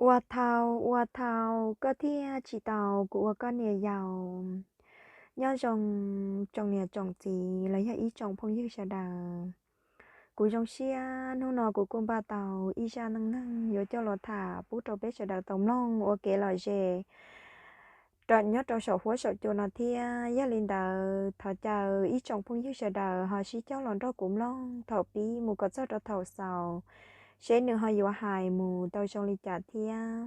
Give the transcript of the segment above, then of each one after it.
Ua thaum, ua thaum koj thiaj tsis tau kuv ua koj niam yau. Nyob zoo tsoom niam tsoom txiv los yog ib tsoom phooj ywg sawv daws. Kuv zoo siab hnub no kuv kuj npaj tau ib zaj neej neeg yuav coj los tham pub rau peb sawv daws tau mloog ua kev lom zem nyob rau saum huab saum cua no thiab. Yog li ntawd thov caw ib tsoom phooj ywg sawv daws ho sib cog los nrog kuv mloog thaum pib mus kom txog rau thaum xaus, seb nws ho yuav hais mus tau zoo li cas thiab.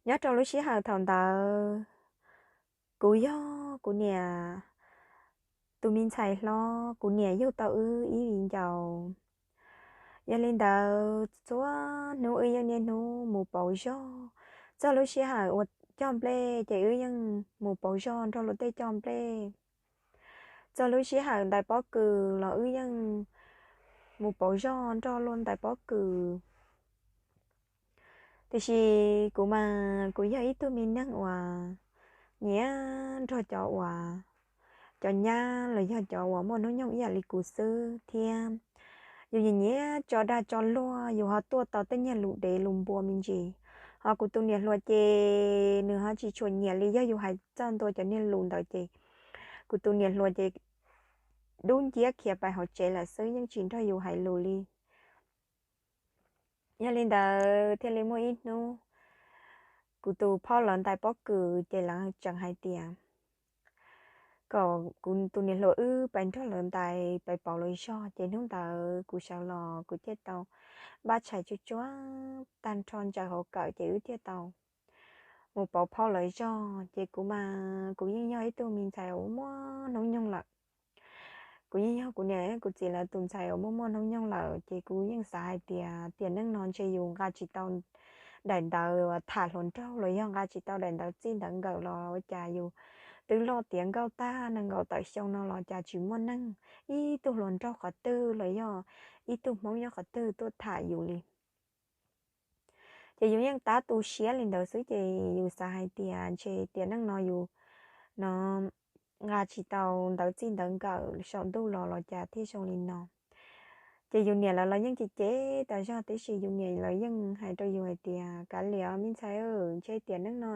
Nyob rau lub sij hawm thaum ntawd, kuv yog kuv niam tus me ntxhais hlob, kuv niam yug tau wb ib viv ncaus. Yog li ntawd txhua hnub wb yeej niaj hnub mus pauv zog. Txog lub sij hawm uas cog nplej ces wb yeej mus pauv zog nrog luag tej cog nplej. Txog lub sij hawm ntais pob kws los wb yeej mus pauv zog nrog luag ntais pob kws. Tiam sis kuv mas kuv yog ib tug me neeg uas nyiam nrog cov uas, cov nyab los yog cov uas muaj hnub nyoog ib yam li kuv xwb thiab. Yus nyiam nyiam tso dag tso luag, yus ho tuaj tau tej niag lus dev lus npua me ntsis. Ho kuv tus niam hluas ces nws ho tsis tshua nyiam li, yog yus hais txog ntua cov niag lus ntawd ces kuv tus niam hluas ces dub nciab khiav pais hauv tsev lawm xwb, yeej tsis nrog yus hais lus li. Yog li ntawd thiaj li muaj ib hnub kuv tus phauj lawv ntais pob kws ces lawv tseem hais tias kom kuv tus niam hluas wb pais nrog lawv ntais pais pauv lawv zog. Ces hnub ntawd kuv sawv los kuv thiaj tau npaj tshais tsuag tsuag tag nrho ntsaws hauv kawm ces wb thiaj tau mus pauv phauj lawv zog. Ces kuv mas kuv yeej yog ib tug me ntxhais uas muaj hnub nyoog lawm. Kuv yeej yog kuv niam kuv txiv lawv tus ntxhais uas muaj muaj hnub nyoog lawm, ces kuv yeej xav hais tias tiam neej no ntshe yus nqa tsis tau daim ntawv uas tham hluas nraug los yog nqa tsis tau daim ntawv txij ntawv nkawm los ua cas yus twb loj tiav nkauj tag nees nkaum tawm xyoo no los cas tsis muaj neeg, ib tug hluas nraug qhov twg los yog ib tug Hmoob nyob qhov twg tuaj tham yus li. Ces yus yeej tab tu siab li ntawd xwb, ces yus xav hais tias ntshe tiam neej no yus no nqa tsis tau ntawv txij ntawv nkawm saum ntuj los los cas thiaj zoo li no. Ces yus niam lawv los yeej cem cem tas zog, tiam sis yus niam lawv yeej hais rau yus hais tias, kav liam me ntxhais, ntshe tiam neej no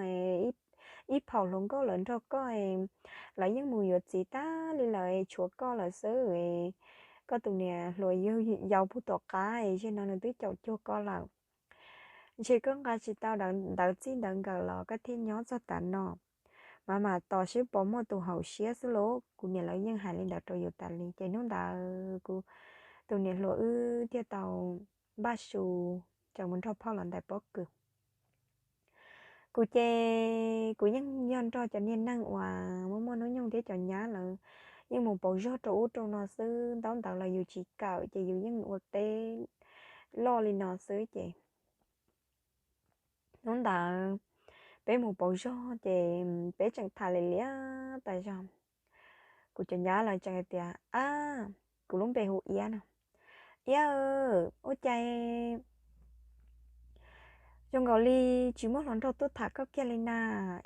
ib phaum hluas nkauj lawv nrog koj, lawv yeej mus yuav txiv tag li lawm, tshuav koj lawm xwb. Koj tus niam hluas yau puag tom qab, zaum no nws twb caum cuag koj lawm. Ntshe koj nqa tsis tau ntawv txij ntawv nkawm los koj thiaj nyob txog tav no. Mas mas tos seb puas muaj tus haum siab xwb lauj. Kuv niam lawv yeej hais li ntawd rau yus tas li. Ces hnub ntawd kuv tus niam hluas wb thiaj tau npaj su ces mus nrog phauj lawv ntais pob kws. Kuv ces kuv yeej yog nrog cov niag neeg uas muaj muaj hnub nyoog thiab cov nyab lawv yeej mus pauv zog rau ub rau no xwb, ntaub ntawv los yus tsis kawm ces yus yeej ua teb loj li no xwb. Ces hnub ntawd peb mus pauv zog ces peb tseem tham li liab tas zog. Kuv cov nyab lawv tseem hais tias, ab, kuv lub npe hu Iab no, Iab, ua cas zoo nkaus li tsis muaj hluas nraug tuaj tham koj kiag li na,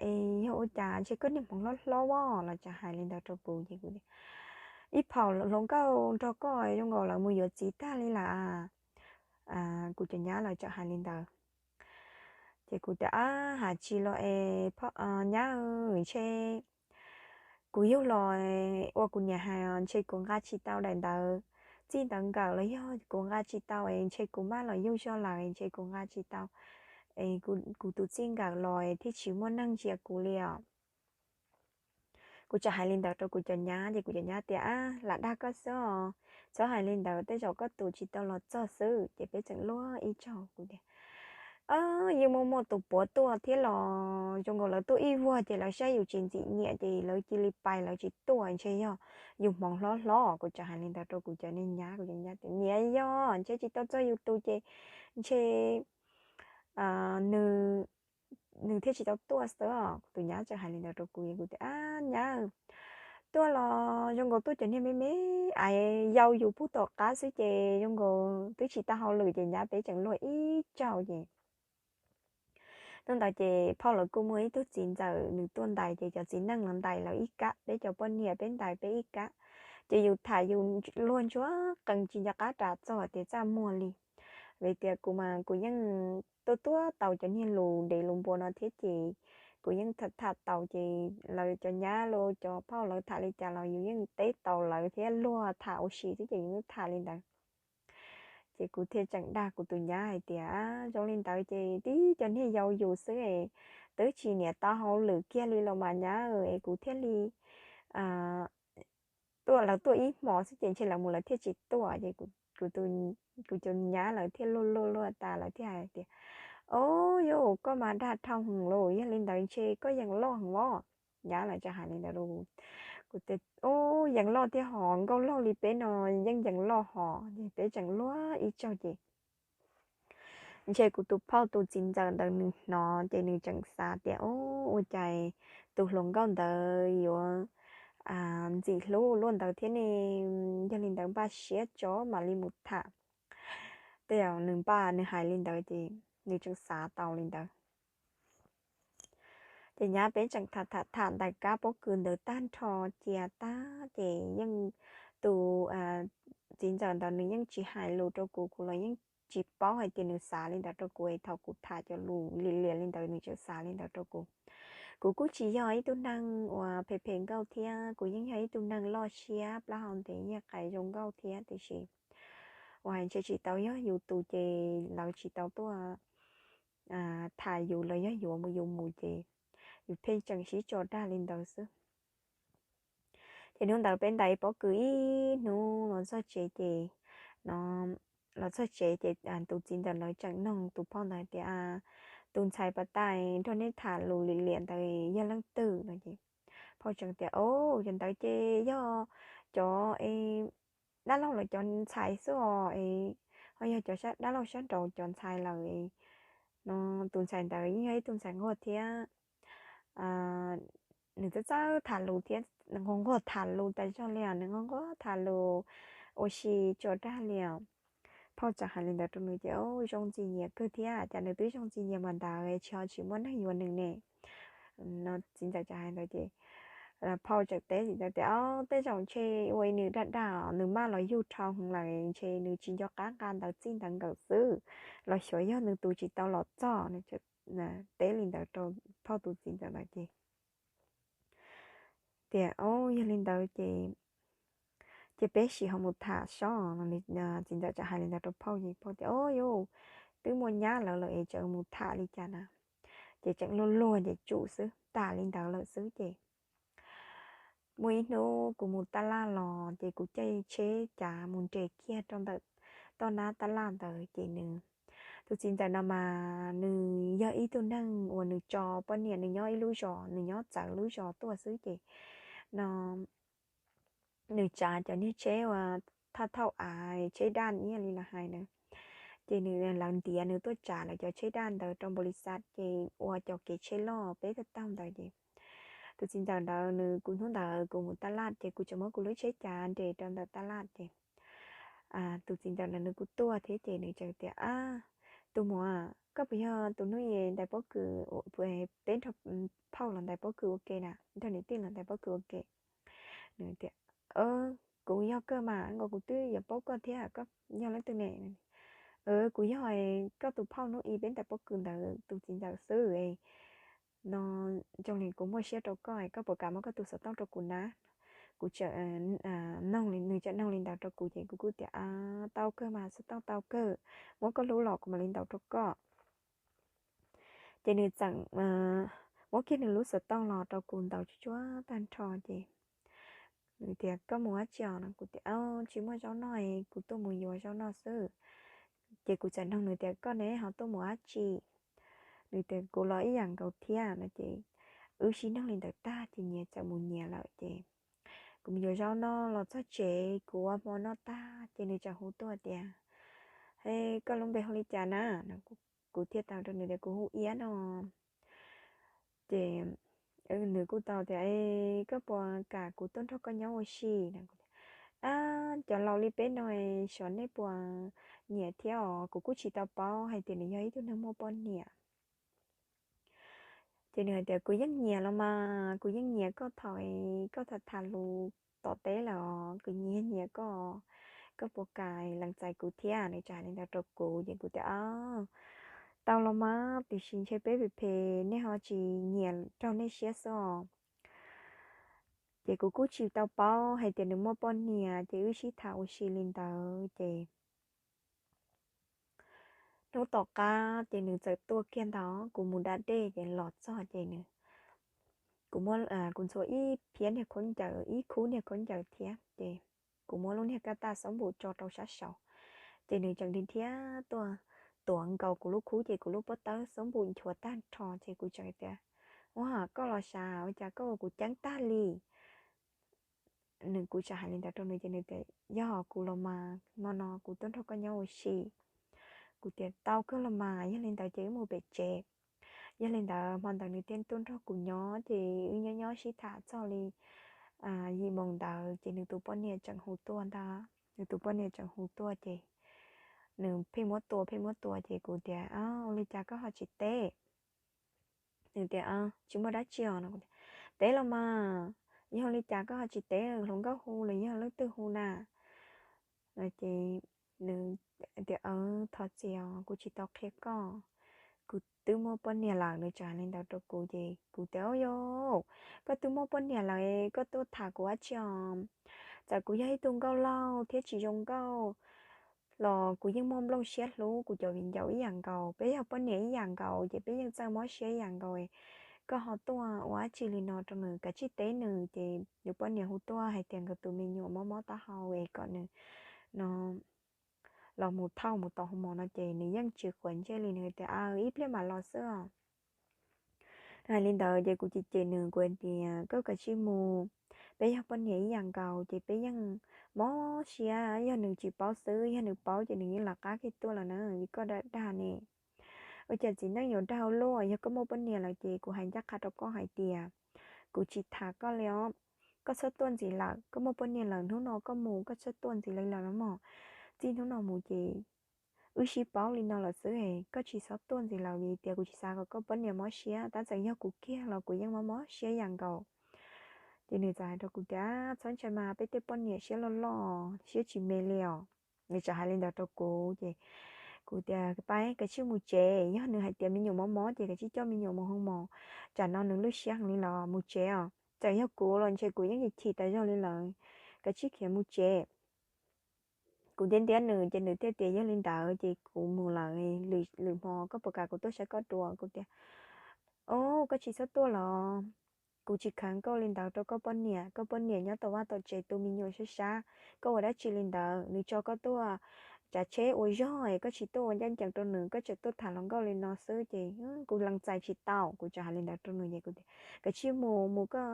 es yog ua cas ntshe koj niag hmoov hlob hlob los tseem hais li ntawd rau kuv. Ces kuv tias, ib phaum hluas nkauj nrog koj zoo nkaus lawv mus yuav txiv tag li lawm. Kuv cov nyab lawv tseem hais li ntawd. Ces kuv tias, ab, hais tsis los es nyab, ntshe kuv yug los ua kuv niam hais ntshe kuv nqa tsis tau daim ntawv txij ntawv nkawm los yog kuv nqa tsis tau es ntshe kuv maj los yug zog lawm, ntshe kuv nqa tsis tau kuv tus txij nkawm los thiaj tsis muaj neeg ntsia kuv li os. Kuv tseem hais li ntawd rau kuv cov nyab ces kuv cov nyab tias, ab, lam dag koj xwb os, txhob hais li ntawd, tej zaum koj tus tsis tau los txog xwb. Ces peb tseem luag ib zaug. Kuv tias, yus muaj muaj tus puav tuaj thiab los zoo nkaus lawv tuaj ib vuag ces lawv saib yus tsis ntxim nyiam ces lawv cia li pais lawv tsis tuaj, ntshe yog yus hmoov hlob hlob. Kuv tseem hais li ntawd rau kuv cov niag nyab, kuv cov nyab tias, niam, yog ntshe tsis tau txog yus tus ces ntshe nws, nws thiaj tsis tau tuaj xwb os. Tus nyab tseem hais li ntawd rau kuv, kuv tias, ab nyab, tuaj los zoo nkaus tuaj cov niag me me es yau yus puag tom qab xwb ces zoo nkaus twb tsis tau hauj lwm. Ces nyab peb tseem luag ib zaug ces hnub ntawd ces phauj lawv kuj muaj ib tug txiv ntxawm nws tuaj ntais ces cov txiv neej los ntais lawv ib kab, peb cov poj niam peb ntais peb ib kab. Ces yus tham yus luag ntsuag qees tsis nco qab rov txog tias txaj muag li. Vim tias kuv mas kuv yeej tuaj tuaj tau cov niag lus dev lus npua no thiab ces kuv yeej tham tham tau ces lawv cov nyab los cov phauj lawv tham li cas los yus yeej teb tau lawv thiab luag tham ua si xwb ces yus yeej tham li ntawd. Ces kuv thiaj tseem dag kuv tus nyab hais tias zoo li ntawd ces tib cov niag yau yus xwb es twb tsis niam tau hauj lwm kiag li los mas nyab es kuv thiaj li tuaj, lawv tuaj ib hmo xwb ces ntshe lawv mus lawv thiaj tsis tuaj ces kuv tus nyab lawv thiaj luag luag luag tas lawv thiaj hais tias, o, yus koj mas dag dhau heev lauj, yog li ntawd ntshe koj yees loj heev os. Nyab lawv tseem hais li ntawd rau kuv, kuv tias, o, yees loj thiab hos, nkauj laug li peb no yeej yees loj hos. Ces peb tseem luag ib tsaug ces ntshe kuv tus phauj tus txiv ntxawm ntawd nws hnov ces nws tseem xav tias, o, ua cas tus hluas nkauj ntawd yuav ntxim hlub luaj ntawd thiab ne, yog li ntawd npaj siab tso mam li mus tham. Tej zaum nws npaj nws hais li ntawd ces nws tseem xav tau li ntawd. Ces nyab peb tseem tham tham tham ntais kab pob kws ntawd tag nrho cia tag ces yeej tus txiv ntxawm ntawd nws yeej tsis hais lus rau kuv, kuv los yeej tsis paub hais tias nws xav li ntawd rau kuv es thaum kuv tham cov lus lim liam li ntawd nws tseem xav li ntawd rau kuv. Kuv kuj tsis yog ib tug neeg uas phem phem nkauj thiab, kuv yeej yog ib tug neeg loj siab plaub hau ntev nyiaj qais zoo nkauj thiab tiam sis uas hais ntshe tsis tau yog yus tus ces lawv tsis tau tuaj tham yus los yog yuav mus yus mus ces yus pheej tseem sib tso dag li ntawd xwb. Ces hnub ntawd peb ntais pob kws ib hnub los txog tsev ces, no, los txog tsev ces tus txiv ntawd lawv tseem noog tus phauj ntawd hais tias, tus ntxhais pas tas nrog neb tham lus lim liam ntawd yog leej twg no ces phauj tseem tias, o, cov ntawd ces yog cov dab laug lawv cov ntxhais xwb os, ho yog cov dab laug sab nraud cov ntxhais lawm. No, tus ntxhais ntawd yeej yog ib tug ntxhais nquag thiab nws txawj txawj tham lus thiab, nquag nquag tham lus tas zog li os, nws nquag nquag tham lus ua si tso dag li os. Phauj txawm hais li ntawd rau nws ces, o, zoo txim nyiam kawg thiab, cas nws twb zoo txim nyiam mas ntawd tsis ho tsis muaj neeg yuav nws ne. No txiv ntxawm txawm hais ntawd ces phauj txawm teb txiv ntxawm tias, o, tej zaum ntshe ua nws dag dag, nws maj los yug dhau heev lawm ntshe nws tsis nco qab nqa ntawv txij ntawv nkawm xwb, los xyov yog nws tus tsis tau los txog. Teb li ntawd rau phauj tus txiv ntxawm ntawd ces tias, o, yog li ntawd ces, ces peb sim ho mus tham sob. Txiv ntxawm txawm hais li ntawd rau phauj ces phauj tias, o, yus twb muaj nyab lawv lawm es tseem mus tham li cas na. Ces tseem luag luag ces tsum xwb, tham li ntawd lawm xwb ces muaj ib hnub kuv mus taj laj los ces kuv caij tsheb cav mus nres kiag rau ntawm toj nab taj laj ntawd ces nws, tus txiv ntxawm no mas nws yog ib tug neeg uas nws tso poj niam nws nyob ib lub zos, nws nyob txawv lub zos tuaj xwb ces no nws tsav cov niag tsheb uas thauj thauj av, tsheb daj nyiaj li lawv hais na. Ces nws, lawv ntiav nws tuaj tsav lawv cov tsheb daj ntawd rau npaum li xav ces ua cov kev tsheb loj peb taug taug ntawd ces tus txiv ntxawm ntawd nws, kuv hnub ntawd kuv mus taj laj ces kuv tseem muab kuv lub tsheb cav nres rau ntawm taj laj ces tus txiv ntxawm ntawd nws kuj tuaj thiab ces nws txawm tias, a, tus muam, koj puas yog tus hnub i ntais pob kws, peb nrog phauj los ntais pob kws ua ke na, nrog niam tij los ntais pob kws ua ke? Nws tias, kuv yog kawg mas, nkaus kuv twb yuav paub koj thiab, koj yog leej twg ne? Kuv yog koj tus phauj hnub i peb ntais pob kws ntawd tus txiv ntxawm xwb. No zoo li kuv muaj siab rau koj, koj puas kam muab koj tus xov tooj rau kuv na? Kuv tseem noog li, nws tseem noog li ntawd rau kuv ces kuv kuj tias, tau kawg mas, xov tooj tau kawg, muab koj lub los kuv mam li ntaus rau koj. Ces nws txawm muab kiag nws lub xov tooj los rau kuv ntaus tsuag tsuag tag nrho ces nws tias, koj mus dab tsi os? No kuv tias, tsis muaj zaub noj, kuv tuaj mus yuav zaub noj xwb. Ces kuv txawm noog nws tias, koj ne ho tuaj mus dab tsi? Nws tias, kuv los ib yam nkaus thiab no ces wb sib noog li ntawd tag ces nyias txawm mus nyias lawm ces kuv mus yuav zaub noj los txog tsev kuv ua hmo noj tag ces nws txawm hu tuaj tias, he, koj lub npe hu li cas na? Kuv thiaj tau rau nws tias kuv hu Iab no. Ces nws kuj tau tias, koj puas kam kuv tuaj nrog koj nyob ua si? Ab, cov laus li peb no xyov nej puas nyiam thiab os, kuv kuj tsis tau paub hais tias nws yog ib tug neeg muaj poj niam. Ces nws hais tias, kuv yeej nyiam los mas, kuv yeej nyiam koj thaum koj tham tham lus tom teb lawm os, kuv nyiam nyiam koj. koj puas kam lees txais kuv thiab? Nws txawm hais li ntawd rau kuv ces kuv tias, Au, tau los mas, tiam sis ntshe peb phem phem nej ho tsis nyiam raug nej siab xwb os. Ces kuv kuj tsis tau paub hais tias nws muaj poj niam, ces wb sib tham ua si li ntawd ces hnub tom qab ces nws txawm tuaj kiag ntag. Kuv mus da dej ces los txog ces nws, kuv muab, kuv ntxhua ib phiab niag khaub ncaws, ib khub niag khaub ncaws thiab ces kuv muab lub niag kab taj xab npum tso rau sab saud, ces nws tseem dhia dhia tuaj tuav nkaus kuv lub khub ces kuv lub pob tawb xab npum nchuav tag nrho ces kuv tseem tias, Ua, koj los sav, ua cas koj ua kuv ceeb tag li? Nws, kuv txawm hais li ntawd rau nws ces nws tias, Yog kuv los mas, hmo no kuv tuaj nrog koj nyob ua si. Kuv tias, Tau kawg los mas, yog li ntawd ces wb mus pem tsev. Yog li ntawd hmo ntawd nws thiaj tuaj nrog kuv nyob ces wb nyob nyob sib tham txog li yim moos ntawd ces nws tus poj niam tseem hu tuaj ntag. Nws tus poj niam tseem hu tuaj ces nws pheej muab tua pheej muab tua ces kuv tias, Ua li cas koj ho tsis teb? Nws tias, Tsis muaj dab tsi os. Teb los mas, yog li cas koj ho tsis teb, hluas nkauj hu los yog leej twg hu na? Ces nws tias, Thov txim os, kuv tsis tau qhia koj, kuv twb muaj poj niam lawm. Nws txawm hais li ntawd rau kuv ces kuv tias, Au yau, koj twb muaj poj niam lawm koj tuaj tham kuv dab tsi os? Txawm kuv yog ib tug nkauj laug thiab tsis zoo nkauj los kuv yeej muaj nplooj siab hlub kuv cov viv ncaus ib yam nkaus, peb yog poj niam ib yam nkaus ces peb yeej txawj mob siab ib yam nkaus. Koj ho tuaj ua dab tsi li no rau nws? Kav tsij teb nws. Ces nws poj niam hu tuaj hais tias nkawd tus me nyuam mob mob taub hau es kom nws no los mus thauj mus tos hu mos no ces nws yeej tsis quav ntsej li, nws tias, Ib pliag mam los xwb os. Hais li ntawd ces kuv cem cem nws, kuv hais tias, Koj kav tsij mus, peb yog poj niam ib yam nkaus ces peb yeej mob siab, yog nws tsis paub xwb, yog nws paub ces nws yeej lawv qab kiag tuaj lawm na, vim koj dag dag ne. Ua cas txiv neej yuav dag ua luaj? Yog koj muaj poj niam lawm ces kuv hais ncaj qha rau koj hais tias kuv tsis tham koj li os. Koj txhob tuaj ntxiv lawm, koj muaj poj niam lawm, hnub no koj mus koj txhob tuaj ntxiv li lawm no mog. Txij hnub no mus ces wb sib paub li no lawm xwb, koj tsis txhob tuaj ntxiv lawm vim tias kuv tsis xav kom koj poj niam mob siab, tab txawm yog kuv kiag los kuv yeej mob mob siab ib yam nkaus. Ces nws txawm hais rau kuv tias, Txhob ntshai mas, peb tej poj niam siab loj loj siab tsis me li os. Nws txawm hais li ntawd rau kuv ces kuv tias, Pab, kav tsij mus tsev, yog nws hais tias me nyuam mob mob ces kav tsij coj me nyuam mus hu mos, tsam no nws lwj siab heev li los mus tsev os. Txawm yog kuv los ntshe kuv yeej chim tas zog li lawm, kav tsij khiav mus tsev. Kuv ntiab ntiab nws ces nws thiaj tias yog li ntawd ces kuv mus lawm, lwm hmo koj puas kam kuv tuaj saib koj dua? Kuv tias, Au, koj tsis txhob tuaj los, kuv tsis kheev koj li ntawd rau koj poj niam, koj poj niam nyob tom vaj tom tsev tu me nyuam sab sab, koj ua dab tsi li ntawd? Nws tso koj tuaj tsav tsheb ua zog es koj tsis tuaj ua ncaj ncees rau nws, koj tseem tuaj tham hluas nkauj li no xwb ces kuv lees txais tsis tau. Kuv txawm hais li ntawd rau nws ces kuv tias, Kav tsij mus, mus koj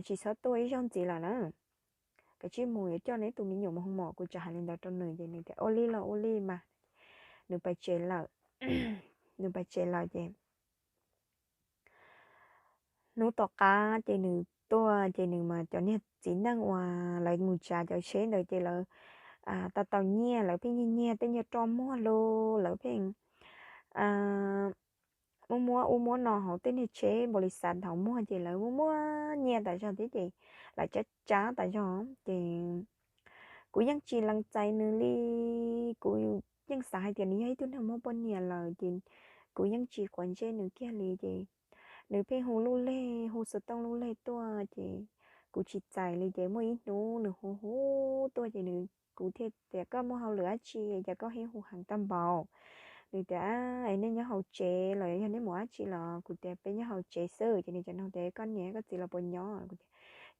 tsis txhob tuaj ib zaug ntxiv lawm na. Kav tsij mus, yuav coj neb tus me nyuam mus hu mos. Kuv txawm hais li ntawd rau nws ces nws tias, Ua li los ua li mas. Nws pais tsev lawm. Nws pais tsev lawm ces hnub tom qab ces nws tuaj ces nws mas cov niag txiv neej uas lawv mus tsav cov tsheb ntawd ces lawv tau tau nyiaj, lawv pheej nyiag nyiag tej nyuag roj muag lug, lawv pheej muab muab ub muab no hauv tej niag tsheb npaum li xav nthav muag ces lawv muab muab nyiaj tas zog thiab ces lawv tsav tsav tas zog ces kuv yeej tsis lees txais nws li. Kuv yeej xav hais tias nws yog ib tug neeg muaj poj niam lawm ces kuv yeej tsis quav ntsej nws kiag li ces nws pheej hu lub lej, hu xov tooj lub lej tuaj ces kuv tsis txais li ces muaj ib hnub nws hu hu tuaj ces nws, kuv thiaj tias, Koj muaj hauj lwm dab tsi cas koj hu heev tag npaum? Nws tias, Es nej nyob hauv tsev los yog nej mus dab tsi los? Kuv tias, Peb nyob hauv tsev xwb. Ces nws txawm nug tias, Koj niam koj txiv los puas nyob? Kuv tias,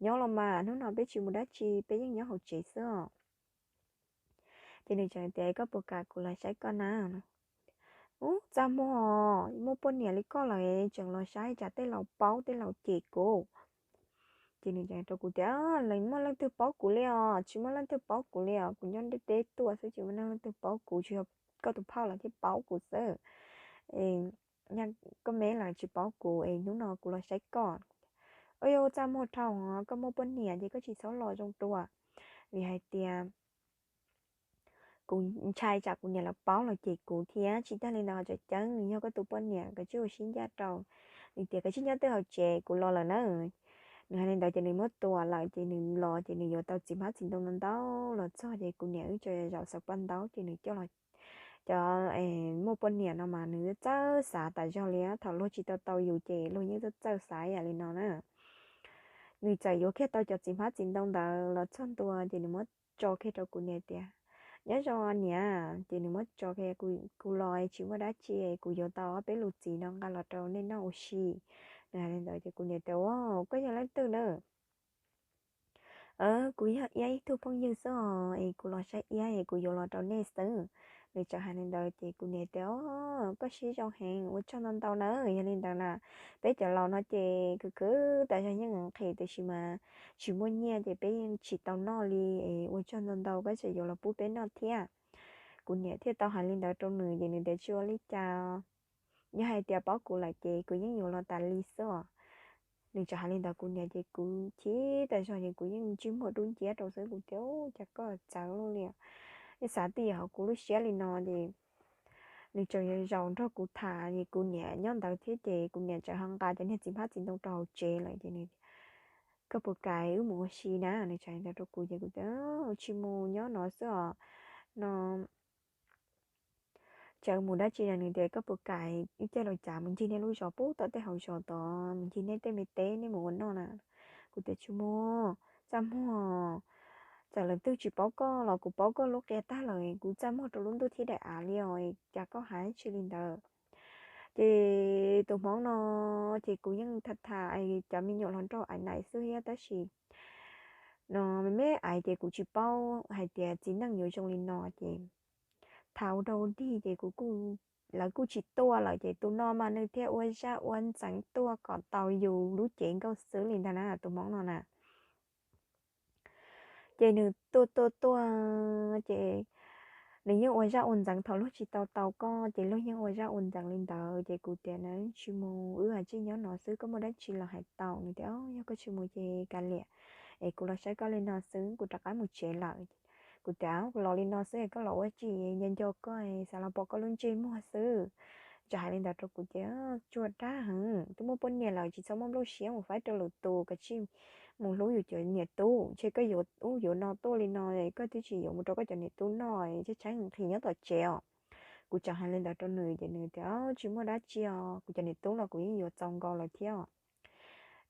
Nyob los mas, hnub no peb tsis mus dab tsi, peb yeej nyob hauv tsev xwb os. Ces nws txawm tias, Koj puas kam kuv los saib koj na? Ub, txaj muag, muaj poj niam li koj lawm tseem los saib, tsam tej laus paub tej laus cem kuv. Ces nws txawm rau kuv tias, Muaj leej twg paub kuv li os? Tsis muaj leej twg paub kuv li os, kuv nyob deb deb tuaj xwb, tsis muaj leej twg paub kuv, tsis yog koj tus phauj los thiaj paub kuv xwb. Koj me los tsis paub kuv es hnub no kuv los saib koj. Ua, txaj muag dhau, koj muaj poj niam ces koj tsis txhob los zoo dua, vim hais tias kuv ntshai tsam kuv niam lawv paub los cem kuv thiab. Tsis tag li ntawd ho tseem ceeb, nws yog koj tus poj niam, koj tsis ua sib ncaj rau. Nws tias, Koj tsis nyob twj hauv tsev, kuv los lawm na. Nws hais li ntawd ces nws muab tua lawm ces nws los ces nws yuav tau txiv hmab txiv ntoo ntau ntau los txog ces kuv niam wb tseem zaum xaws paj ntaub ces nws coj los, cov muaj poj niam no mas nws txawj xav tas zog li, thaum luag tsis tau tau yus ces luag yeej txawj txawj xav yam li no na. Nws txawm yuav kiag tau cov txiv hmab txiv ntoo ntawd los txog ntua ces nws muab tso kiag rau kuv niam tias, nyob zoo niam. Ces nws muab tso kiag, kuv los tsis muaj dab tsi, kuv yuav tau ob peb lus txiv no nqa los rau nej noj ua si. Nws hais li ntawd ces kuv niam tias, ua, koj yog leej twg na? Kuv yog Iab ib tug phooj ywg xwb os, es kuv los saib Iab es kuv yuav los rau nej xwb. Nws txawm hais li ntawd ces kuv niam tias, o, koj siab zoo heev, ua tsaug ntau ntau na. Yog li ntawd na, peb cov laus no ces khwv khwv tas zog yeej nqhis tiam sis mas tsis muaj nyiaj ces peb yeej tsis tau noj li, es ua tsaug ntau ntau koj tseem yuav los pub peb noj thiab. Kuv niam thiaj tau hais li ntawd rau nws ces nws tias, tsis ua li cas, yog hais tias paub kuv lawm ces kuv yeej yuav los tas li xwb os. Nws txawm hais li ntawd kuv niam ces kuv chim tas zog ces kuv yeej ntsej muag dub nciab rau xwb, kuv tias, cas koj txawv luaj li, xav twj ywm hauv kuv lub siab li no ces nws tseem zaum nrog kuv tham es kuv niam nyob ntawd thiab ces kuv niam txawm ho nqa cov niag txiv hmab txiv ntoo rau hauv tsev lawm ces nws, koj puas kam wb mus ua si na? Nws txawm hais ntawd rau kuv ces kuv tias, tsis mus, nyob no xwb os no. Tseem mus dab tsi na? Nws tias, koj puas kam wb caij los cav mus ncig nej lub zos pub tom tej hauv zos tod, mus ncig nej tej me teb, nej mus ua noj na? Kuv tias, tsis mus, txaj muag, txawm lawv twb tsis paub koj los kuv paub koj lub qia tag lawm, kuv txaj muag rau lub ntuj thiab daim av li os, cas koj hais tsis li ntawd. Ces tus hmoov no ces kuv yeej tham tham cov me nyuam hluas nraug ais naim xwb thiab tab sis no me me ais ces kuv tsis paub hais tias txiv neej yuav zoo li no ces thaum ua dog dig ces kuv, lawv kuj tsis tuaj lawm ces tus no mas nws thiaj ua zaj ua ntxeev tuaj kom tau yus lub cev nkauj xwb li ntag na tus hmoov no na. Ces nws tuaj tuaj tuaj ces nws yeej ua zaj ua ntxeev, thaum luag tsis tau tau koj ces luag yeej ua zaj ua ntxeev li ntawd ces kuv tias, na, tsis mus, wb ua tsij nyob no xwb, koj muaj dab tsi los hais tau. Nws tias, o, yog koj tsis mus ces kav liam, es kuv los saib koj li no xwb, kuv rov qab mus tsev lawm. Kuv tias, kuv los li no xwb koj los ua tsi, nco nco koj, xav los pom koj lub ntsej muag xwb. Txawm hais li ntawd rau kuv ces, tsuas dag heev, twb muaj poj niam lawm tsis txhob muaj nplooj siab mus faib rau lwm tus, koj tsij mus hlub yus cov niam tub, ntshe koj yuav ub yuav no tuaj li no, koj twb tsis yuav mus rau koj cov niam tub noj, tshaib tshaib nqhis nyob tom tsev os. Kuv txawm hais li ntawd rau nws ces nws tias, tsis muaj dab tsi os, kuv cov niam tub los kuv yeej yuav txaus nkaus lawm thiab.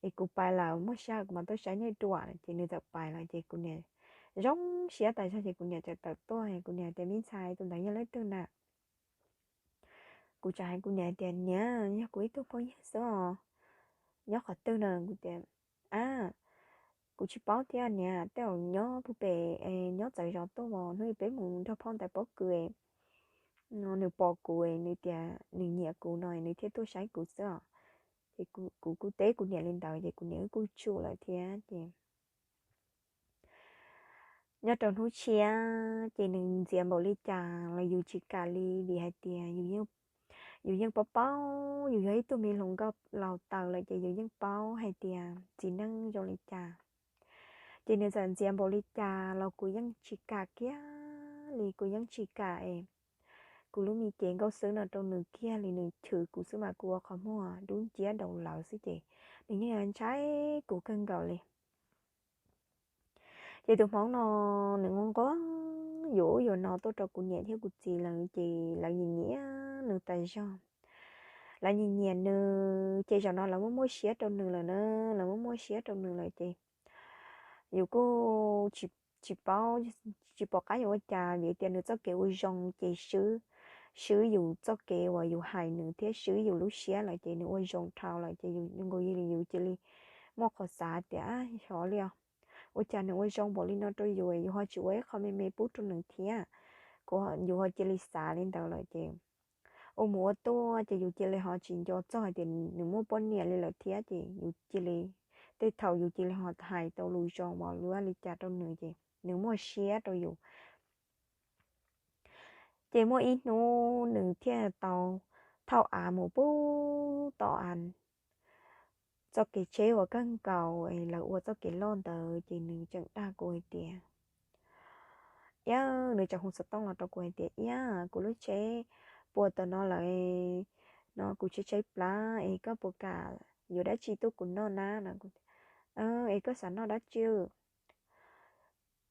Es kuv pais lawm, muaj sij hawm kuv mam tuaj saib nej dua. Ces nws txawm pais lawm ces kuv niam zoo siab tas zog ces kuv niam txawm tawm tuaj, kuv niam tias, me ntxhais, tus ntawd yog leej twg na? Kuv txawm hais kuv niam tias, niam, yog kuv ib tug phooj ywg xwb os. Nyob qhov twg na? Kuv tias, a, kuv tsis paub thiab niam, tej zaum nyob puag pem, nyob txawv zos tuaj os, hnub ib peb mus nrog phauj ntawd pob kws, nws pom kuv, nws tias nws nyiam kuv no nws thiaj tuaj saib kuv xwb os. Ces kuv kuj teb kuv niam li ntawd ces kuv niam wb kuj tsum lawm thiab ces nyob rau hnub tshiab ces nws ntxias npaum li cas los yus tsis kam li vim hais tias yus yeej paub paub, yus yog ib tug me hluas nkauj laus taws lawm ces yus yeej paub hais tias txiv neej zoo li cas. Ces nws txawm ntxias npaum li cas los kuv yeej tsis kam kiag li, kuv yeej tsis kam es kuv lub me cev nkauj xwb no rau nws kiag li, nws chwv kuv xwb mas kuv ua qhov muag dub nciab daus lawv xwb ces nws yeej ntshai kuv kawg nkaus li. Ces tus hmoob no nws nquag nquag yuav ub yuav no tuaj rau kuv niam thiab kuv txiv lawv ces lawv nyiam nyiam nws tas zog. Lawv nyiam nyiam nws ces zaum no lawv muaj muaj siab rau nws lawm na, lawv muaj muaj siab rau nws lawm ces yus kuj tsis paub, tsis pom qab yuav ua cas vim tias nws txoj kev ua zoo ces swb, swb yus txoj kev uas yus hais nws thiab swb yus lub siab lawm ces nws ua zoo dhau lawm ces yus nkaus li yus cia li muaj qhov xav tias, xyov li os, ua cas nws ua zoo npaum li no rau yus, yus ho tsis ua ib qho me me pub rau nws thiab. Kuv, yus ho cia li xav li ntawd lawm ces ua mus ua tuaj ces yus cia li ho tsis nco txog hais tias nws muaj poj niam li lawm thiab ces yus cia li, tej thaum yus cia li ho hais tau lus zoo uas luag li cas rau nws ces nws muaj siab rau yus. Ces muaj ib hnub nws thiaj tau thauj av mus pub tom av txoj kev tsheb uas kawg nkaus lawv ua txoj kev loj ntawd ces nws tseem dag kuv hais tias, Iab, nws tseem hu xov tooj los rau kuv hais tias, Iab, kuv lub tsheb puas tom no lawm no, kuv tsheb tshaib plab es koj puas kam yuav dab tsi tuaj kuv noj na no? Es koj xav noj dab tsi?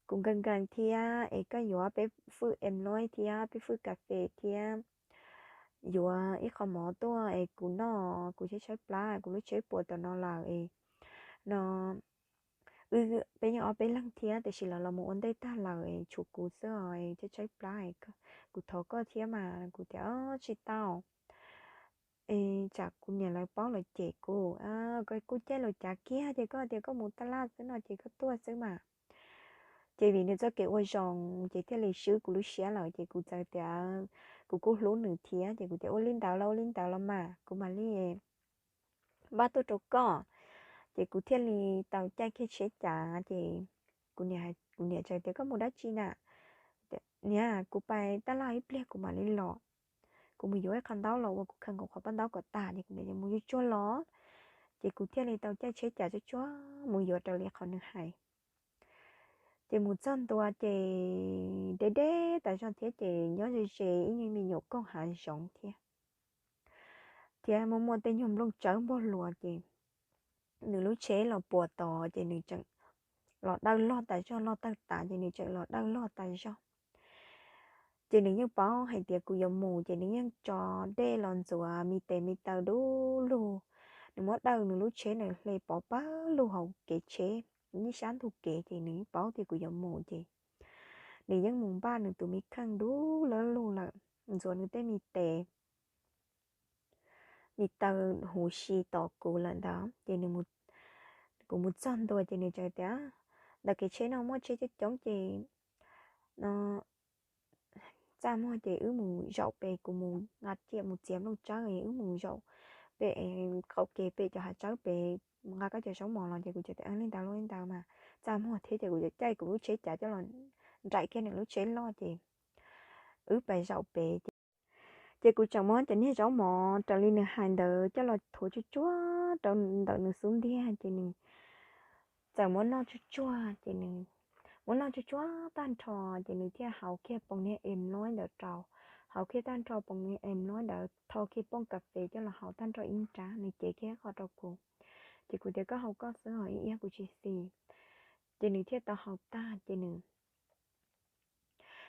Kuv nkees nkees thiab es koj yuav peb fwj em loib thiab peb fwj kas fes thiab yuav ib qho mov tuaj es kuv noj, kuv tshaib tshaib plab, kuv lub tsheb puas tom no lawm es no, peb yeej ob peb leeg thiab tiam sis lawv los mus ua ntej tag lawm es tshuav kuv xwb os, tshaib tshaib plab, kuv thov koj thiab mas. Kuv tias tsis tau, tsam kuv niam lawv paub lawv cem kuv. Kuv kuj caij los cav kiag ces koj tias koj mus taj laj xwb no ces koj tuaj xwb mas. Ces vim nws txoj kev ua zoo ces thiaj li swb kuv lub siab lawm ces kuv txawm tias kuv kuj hlub nws thiab ces kuv tias ua li ntawd los ua li ntawd los mas kuv mam li npaj tuaj rau koj. Ces kuv thiaj li tau caij kiag tsheb cav ces kuv niam txawm tias koj mus dab tsi na? Niam, kuv pais taj laj ib pliag kuv mam li los, kuv mus yuav ib qho ntaub los ua kuv khaws nkaus qhov paj ntaub kom tas ces kuv niam mus tsuag tsuag los. Ces kuv thiaj li tau caij tsheb cav tsuag tsuag mus yuav raws li qhov nws hais. Ces mus txog ntua ces deb deb tas zog thiab ces nyob ze ze ib nyuag me nyuam koog hav zoov thiab. Thiab muaj muaj tej nyuag nplooj tsawb npog luas ces nws lub tsheb los puas tod ces nws tseem los dawj log tas zog, log tawg tas ces nws tseem los dawj log tas zog. Ces nws yeej paub hais tias kuv yuav mus ces nws yeej tso dej los ntxuav me tes me taw dub lug. Nws muab dawj nws lub tsheb nws hle pov pawg lug hauv kev tsheb, ib sab ntug kev ces nws yeej paub tias kuv yuav mus ces nws yeej mus npaj nws tus me kheej dub lawb lug lawm, ntxuav nws tej me tes me taw huv si tos kuv lawm ntawd. Ces kuv mus txog ntua ces nws txawm tias ntawm kev tsheb no muaj tsheb coob coob ces no txaj muag ces wb mus zaum pem, kuv mus nqa ciam mus txiav nplooj tsawb es wb mus zaum pem qaum kev pem cov hav tsawb pem, nqa koj cov zaub mov los. Ces kuv txawm tias li ntawd los li ntawd mas txaj muag thiab ces kuv txawm caij kuv lub tsheb cav coj los nraim kiag nws lub tsheb loj ces wb pais zaum pem ces ces kuv tseem muab cov niag zaub mov raws li nws hais ntawd coj los thuav tsuag tsuag rau ntawm nws xub ntiag ces nws txawm muab noj tsuag tsuag ces nws muab noj tsuag tsuag tag nrho ces nws thiaj hau kiag poom niag em loib ntawd rau, hau kiag tag nrho poom niag em loib ntawd, tho kiag pooj kas fes coj los hau tag nrho ib nrab, nws cev kiag qho rau kuv. Ces kuv tias koj hau koj xwb os, ib iab kuv tsis xis. Ces nws thiaj tau hau tag ces nws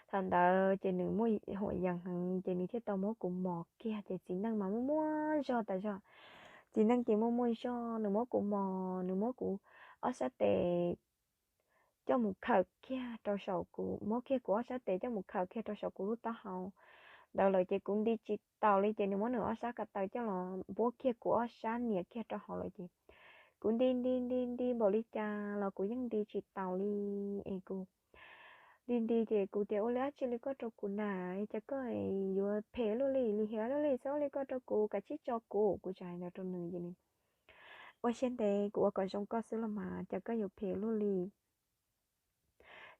thaum ntawd ces nws muaj huam yees heev ces nws thiaj tau muab kuv mos kiag ces txiv neej mas muaj muaj zog tas zog. Txiv neej ces muaj muaj zog, nws muab kuv mos, nws muab kuv ob sab tes coj mus khawm kiag rau saum kuv, muab kiag kuv ob sab tes coj mus khawm kiag rau saum kuv lub taub hau ntawd lawm ces kuv nti tsis taus li ces nws muab nws ob sab ko taw coj los npuab kiag kuv ob sab nias kiag rau hauv lawm ces kuv nti nti nti nti npaum li cas los kuv yeej nti tsis taus li. Es kuv nti nti ces kuv tias ua li dab tsi li koj rau kuv na, cas koj yuav phem luaj li, lim hiam luaj li, txhob ua li koj rau kuv, kav tsij tso kuv. Kuv tseem hais ntawd rau nws ces nws ua siab ntev, kuv ua kom zoo koj xwb los mas cas koj yuav phem luaj li.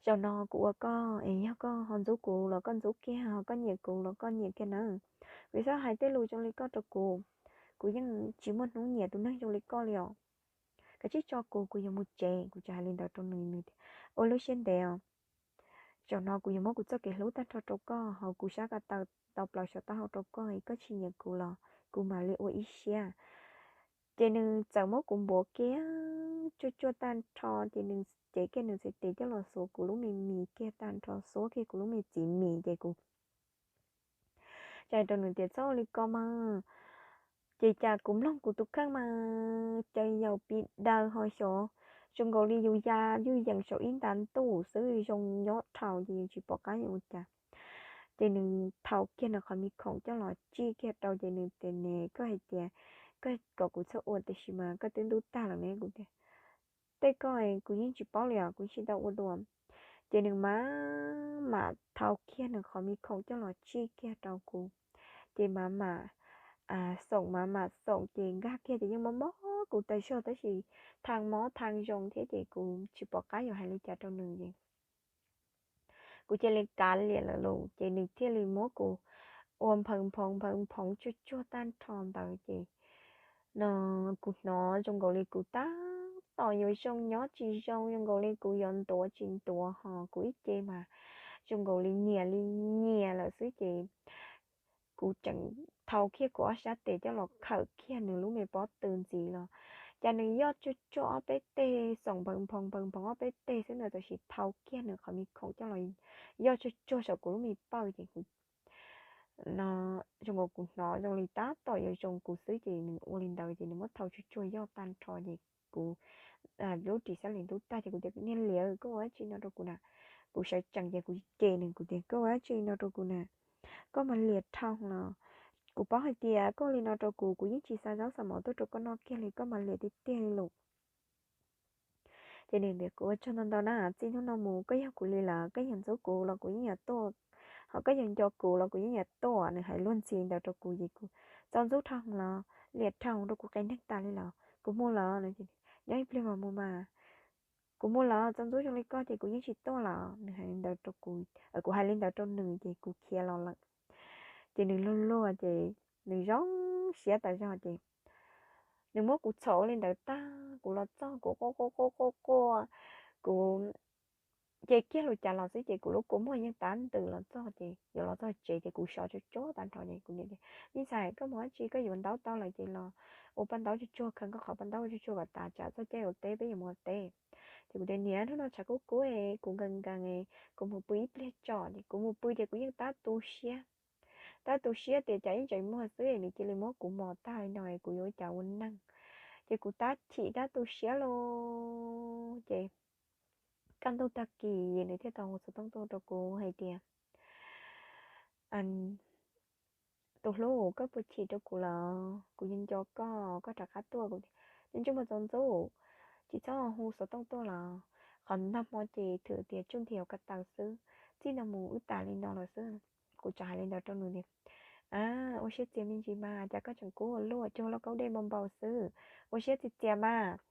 Zaum no kuv ua koj es yog koj ho ntxub kuv los koj ntxub kiag, ho koj nyiam kuv los koj nyiam kiag nawb. Kuv txhob hais tej lus zoo li koj rau kuv, kuv yeej tsis muaj hnub nyiam tus neeg zoo li koj li os. Kav tsij tso kuv, kuv yuav mus tsev. Kuv tseem hais li ntawd rau nws, nws tias ua lub siab ntev os, zaum no kuv yuav muab kuv txoj kev hlub tag nrho rau koj, hauv kuv sab ko taw tau plaws saum taub hau rau koj, koj tsis nyiam kuv los kuv mam li ua ib siab. Ces nws txawm muab kuv npuav kiag tsuag tsuag tag nrho ces nws cev kiag nws txiv tes coj los xuav kuv lub me mis kiag tag nrho, xuab kiag kuv lub me txiv mis ces kuv tsa rau nws tias txhob ua li ko mas. Ces cas kuv mloog kuv tus kheej mas caws yaus pis daws ho xyov zoo nkaus li yus ya ywj yees saum ib nta ntuj xwb, zoo nyob dhau ces yus tsis pom qab yuav ua cas. Ces nws thau kiag nws qhov me khoom coj los tsij kiag rau ces nws tias ne, koj hais tias koj kom kuv txhob ua tiam sis mas koj twb ntub tag lawm ne. Kuv tias tej koj kuv yeej tsis paub li os, kuv tsis tau ua dua. Ces nws mam mam thau kiag nws qhov me khoom coj los tsij kiag rau kuv. Ces mam mam xoom, mam mam xoom ces nkag kiag ces yeej mob mob kuv tas zog tab sis thee mob thee zoo thiab ces kuv tsis pom qab yuav hais li cas rau nws ces kuv cia li kav liam lawm lauj. Ces nws thiaj li muab kuv ua nphaws nphoov nphaws nphoov tsuag tsuag tag nrho ntawd ces no kuv hnov zoo nkaus li kuv tab tom yuav zoo nyob tsis zoo, zoo nkaus li kuv yuav ntuav tsis ntuav ho kuv ib ce mas zoo nkaus li nyias li nyias lawm xwb ces kuv tseem thau kiag kuv ob sab tes coj los khawm kiag nws lub me pob tw ntxiv los ces Cas nws yoj tsuag tsuag ob peb teg, xoom npawg nphoo npawg nphoo ob peb teg xwb, nws tam sim thau kiag nws qhov me khoom coj los yoj tsuag tsuag saum kuv lub me pawj ces kuv no zoo nkaus kuv hnov zoo li tab tom yuav zoo kuv xwb ces nws ua li ntawd ces nws muab thau tsuag tsuag yoj tag nrho ces kuv lub ris xab lis ntub tag ces kuv tias, niag liam, koj ua dab tsi no rau kuv na? Kuv sawv tsees ces kuv cem nws, kuv tias, koj ua dab tsi no rau kuv na? Koj mas liam dhau los. Kuv paub hais tias koj ua li no rau kuv, kuv yeej tsis xa zaub xa mov tuaj rau koj noj kiag li, koj mas liam tiag tiag li los. Ces nws tias, kuv ua tsaug ntau ntau na, txij hnub no mus koj yog kuv li lawm, koj yuav ntxub kuv los kuv yeej yuav tuaj, ho koj yuav nco kuv los kuv yeej yuav tuaj. Nws hais luag ntxhi ntawd rau kuv ces kuv, txaus ntxub dhau los, liam dhau rau kuv qias neeg tas li los, kuv mus los. Nyob ib pliag mas mus mas. Kuv mus los, txaus ntxub zoo li koj ces kuv yeej tsis tuaj los. Nws hais li ntawd rau kuv, kuv hais li ntawd rau nws ces kuv khiav los lawm. Ces nws luag luag ces nws zoo siab tas zog ces nws muab kuv txhom ua li ntawd tag, kuv los txog kuv quaj quaj quaj quaj quaj, kuv ce kiag lus cas los xwb ces kuv lub kua muag yeej tab ntws los txog ces yuav los txog tsev ces kuv sov tsuag tsuag tag nrho ces kuv niam tias, me ntxhais, koj mus dab tsi, koj yuav ntaub tau lawm ces los ua paj ntaub tsuag tsuag, khaws koj qhov paj ntaub tsuag tsuag kom tas tsam txoj caij ua teb peb yuav mus ua teb. Ces kuv tias, niam, hnub no tshav kub kub es kuv nkees nkees es kuv mus pw ib pliag tso. Ces kuv mus pw ces kuv yeej tab tu siab, tab tu siab tias cas ib ntsais muag xwb es nws cia li muab kuv mos tag li no es kuv yuav ua cas ua neeg. Ces kuv tab chim tab tu siab lauj. Ces kaj ntug tag kis nws thiaj tau hu xov tooj tuaj rau kuv hais tias, tus hlub, koj puas chim rau kuv lawm? Kuv yeej nco koj, koj rov qab tuaj. Kuv tias, me ntsuj muag txaus ntxub, tsis txhob hu xov tooj tuaj los. Qhov nag hmo ces thwm tias tsuj nthi hauv ko taw xwb, txij no mus wb tas li no lawm xwb. Kuv txawm hais li ntawd rau nws tias, a, ua siab txias me ntsis mas, cas koj tseem kub ua luaj, cuag lauj kaub dej npau npau xwb. Ua siab txias txias mas,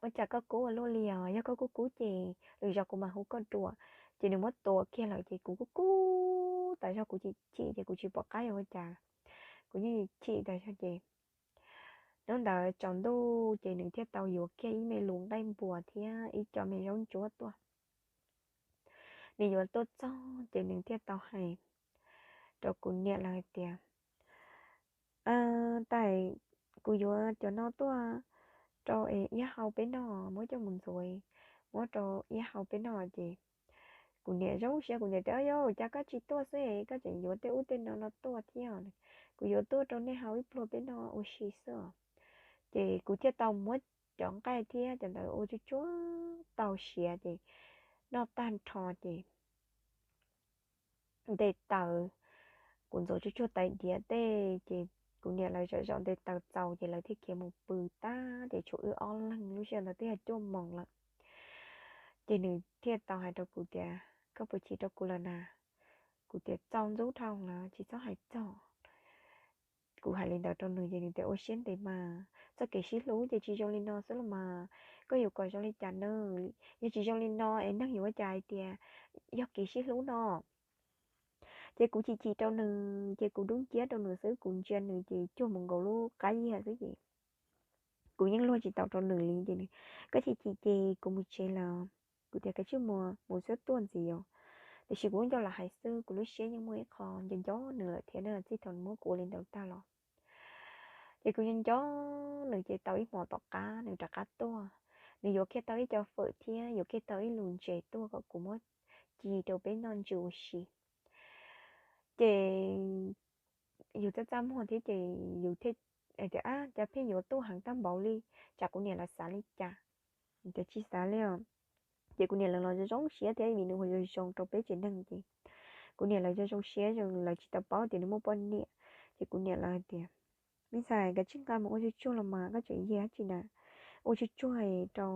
ua cas koj kub ua luaj li os? Yog koj kub kub ces lwm zaus kuv mam hu koj dua. Ces nws muab tua kiag lawm ces kuv kub kub tas zog, kuv chim chim ces kuv tsis pom qab yuav ua cas, kuv yeej chim tas zog ces hnub ntawd tsaus ntuj ces nws thiaj tau yuav kiag ib me lus nqaij npuas thiab ib co me zaub ntsuab tuaj. Nws yuav tuaj txog ces nws thiaj tau hais rau kuv niam lawv hais tias, tais, kuv yuav cov no tuaj rau es iab hau peb noj, muab coj mus ntxuav, muab rau iab hau peb noj. Ces kuv niam zoo siab, kuv niam tias, yau, cas koj tsis tuaj xwb es koj tseem yuav tej ub tej no no tuaj thiab? Kuv yuav tuaj rau nej hau ib pluag peb noj ua si xwb os. Ces kuv thiaj tau muab cov nqaij thiab cov ntawd ua tsuag tsuag tau siav ces noj tag nrho ces nte taws, kuv ntxuav tsuag tsuag tais diav tej ces kuv niam lawv zaum zaum nte taws txaus ces lawv thiaj khiav mus pw tag ces tshuav wb ob leeg. Lub sij hawm ntawd twb yog cuaj moos lawm. Ces nws thiaj tau hais rau kuv tias, koj puas chim rau kuv lawm na? Kuv tias, txaus ntxub dhau lawm, tsis txhob hais txog. Kuv hais li ntawd rau nws ces nws tias, ua siab ntev mas, txoj kev sib hlub ces tsis zoo li no xwb los mas, koj yuav kom zoo li cas na? Yog tsis zoo li no es neeg yuav ua cas hais tias yog kev sib hlub no? Ces kuv chim chim rau nws ces kuv dub nciab rau nws xwb, kuv ntsia nws ces cuag mus nkaus lub qab yias xwb ces kuv yeej luag tsis tau rau nws li ces nws, koj chim chim ces kuv mus tsev lawm. Kuv tias, kav tsij mus, mus xwb tuaj ntxiv os. Tiam sis kuv lub ncauj los hais xwb, kuv lub siab yeej muaj ib qho nco nco nws lawm thiab na, txij thaum nws muab kuv ua li ntawd tag los. Ces kuv nco nco nws ces tau ib hmos tom qab nws rov qab tuaj, nws yuav kiag tau ib co fawm thiab yuav kiag tau ib lus ntses tuaj kom kuv muab ci rau peb noj ntsis ua si. Ces yus txaj txaj muag thiab ces yus thiaj tias, ab, cas pheej yuav tuaj heev tag npaum li, tsam kuv niam lawv xav li cas. Tias tsis xav li os. Ces kuv niam lawv los zoo zoo siab thiab vim nws ua zoo zoo rau peb tsev neeg ces kuv niam lawv zoo zoo siab, lawv tsis tau paub tias nws muaj poj niam. Ces kuv niam lawv tias, me ntxhais, kav tsij nqa mus ua tsuag tsuag los mas, koj tseem yig dab tsi na? Ua tsuag tsuag rau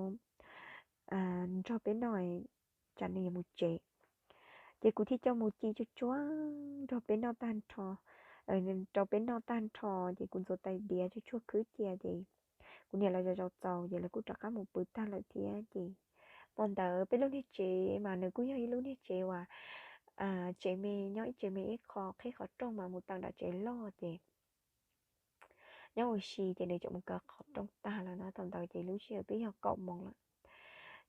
nrog peb noj, tsam nws yuav mus tsev. Ces kuv thiaj coj mus ci tsuag tsuag nrog peb noj tag nrho, rau peb noj tag nrho ces kuv ntxuav tais diav tsuag tsuag khwb cia ces kuv niam lawv zaum zaum txaus ces lawv kuj rov qab mus pw tag lawm thiab. Ces hmo ntawd peb lub niag tsev mas nws kuj yog ib lub niag tsev uas tsev me nyob ib tsev me ib qho qhib qhov rooj mas mus tawm nram tsev loj ces nyob ua si ces nws tseem mus kaw qhov rooj tag lawm no. Thaum ntawd ces lub sij hawm twb yog kaum moos lawm.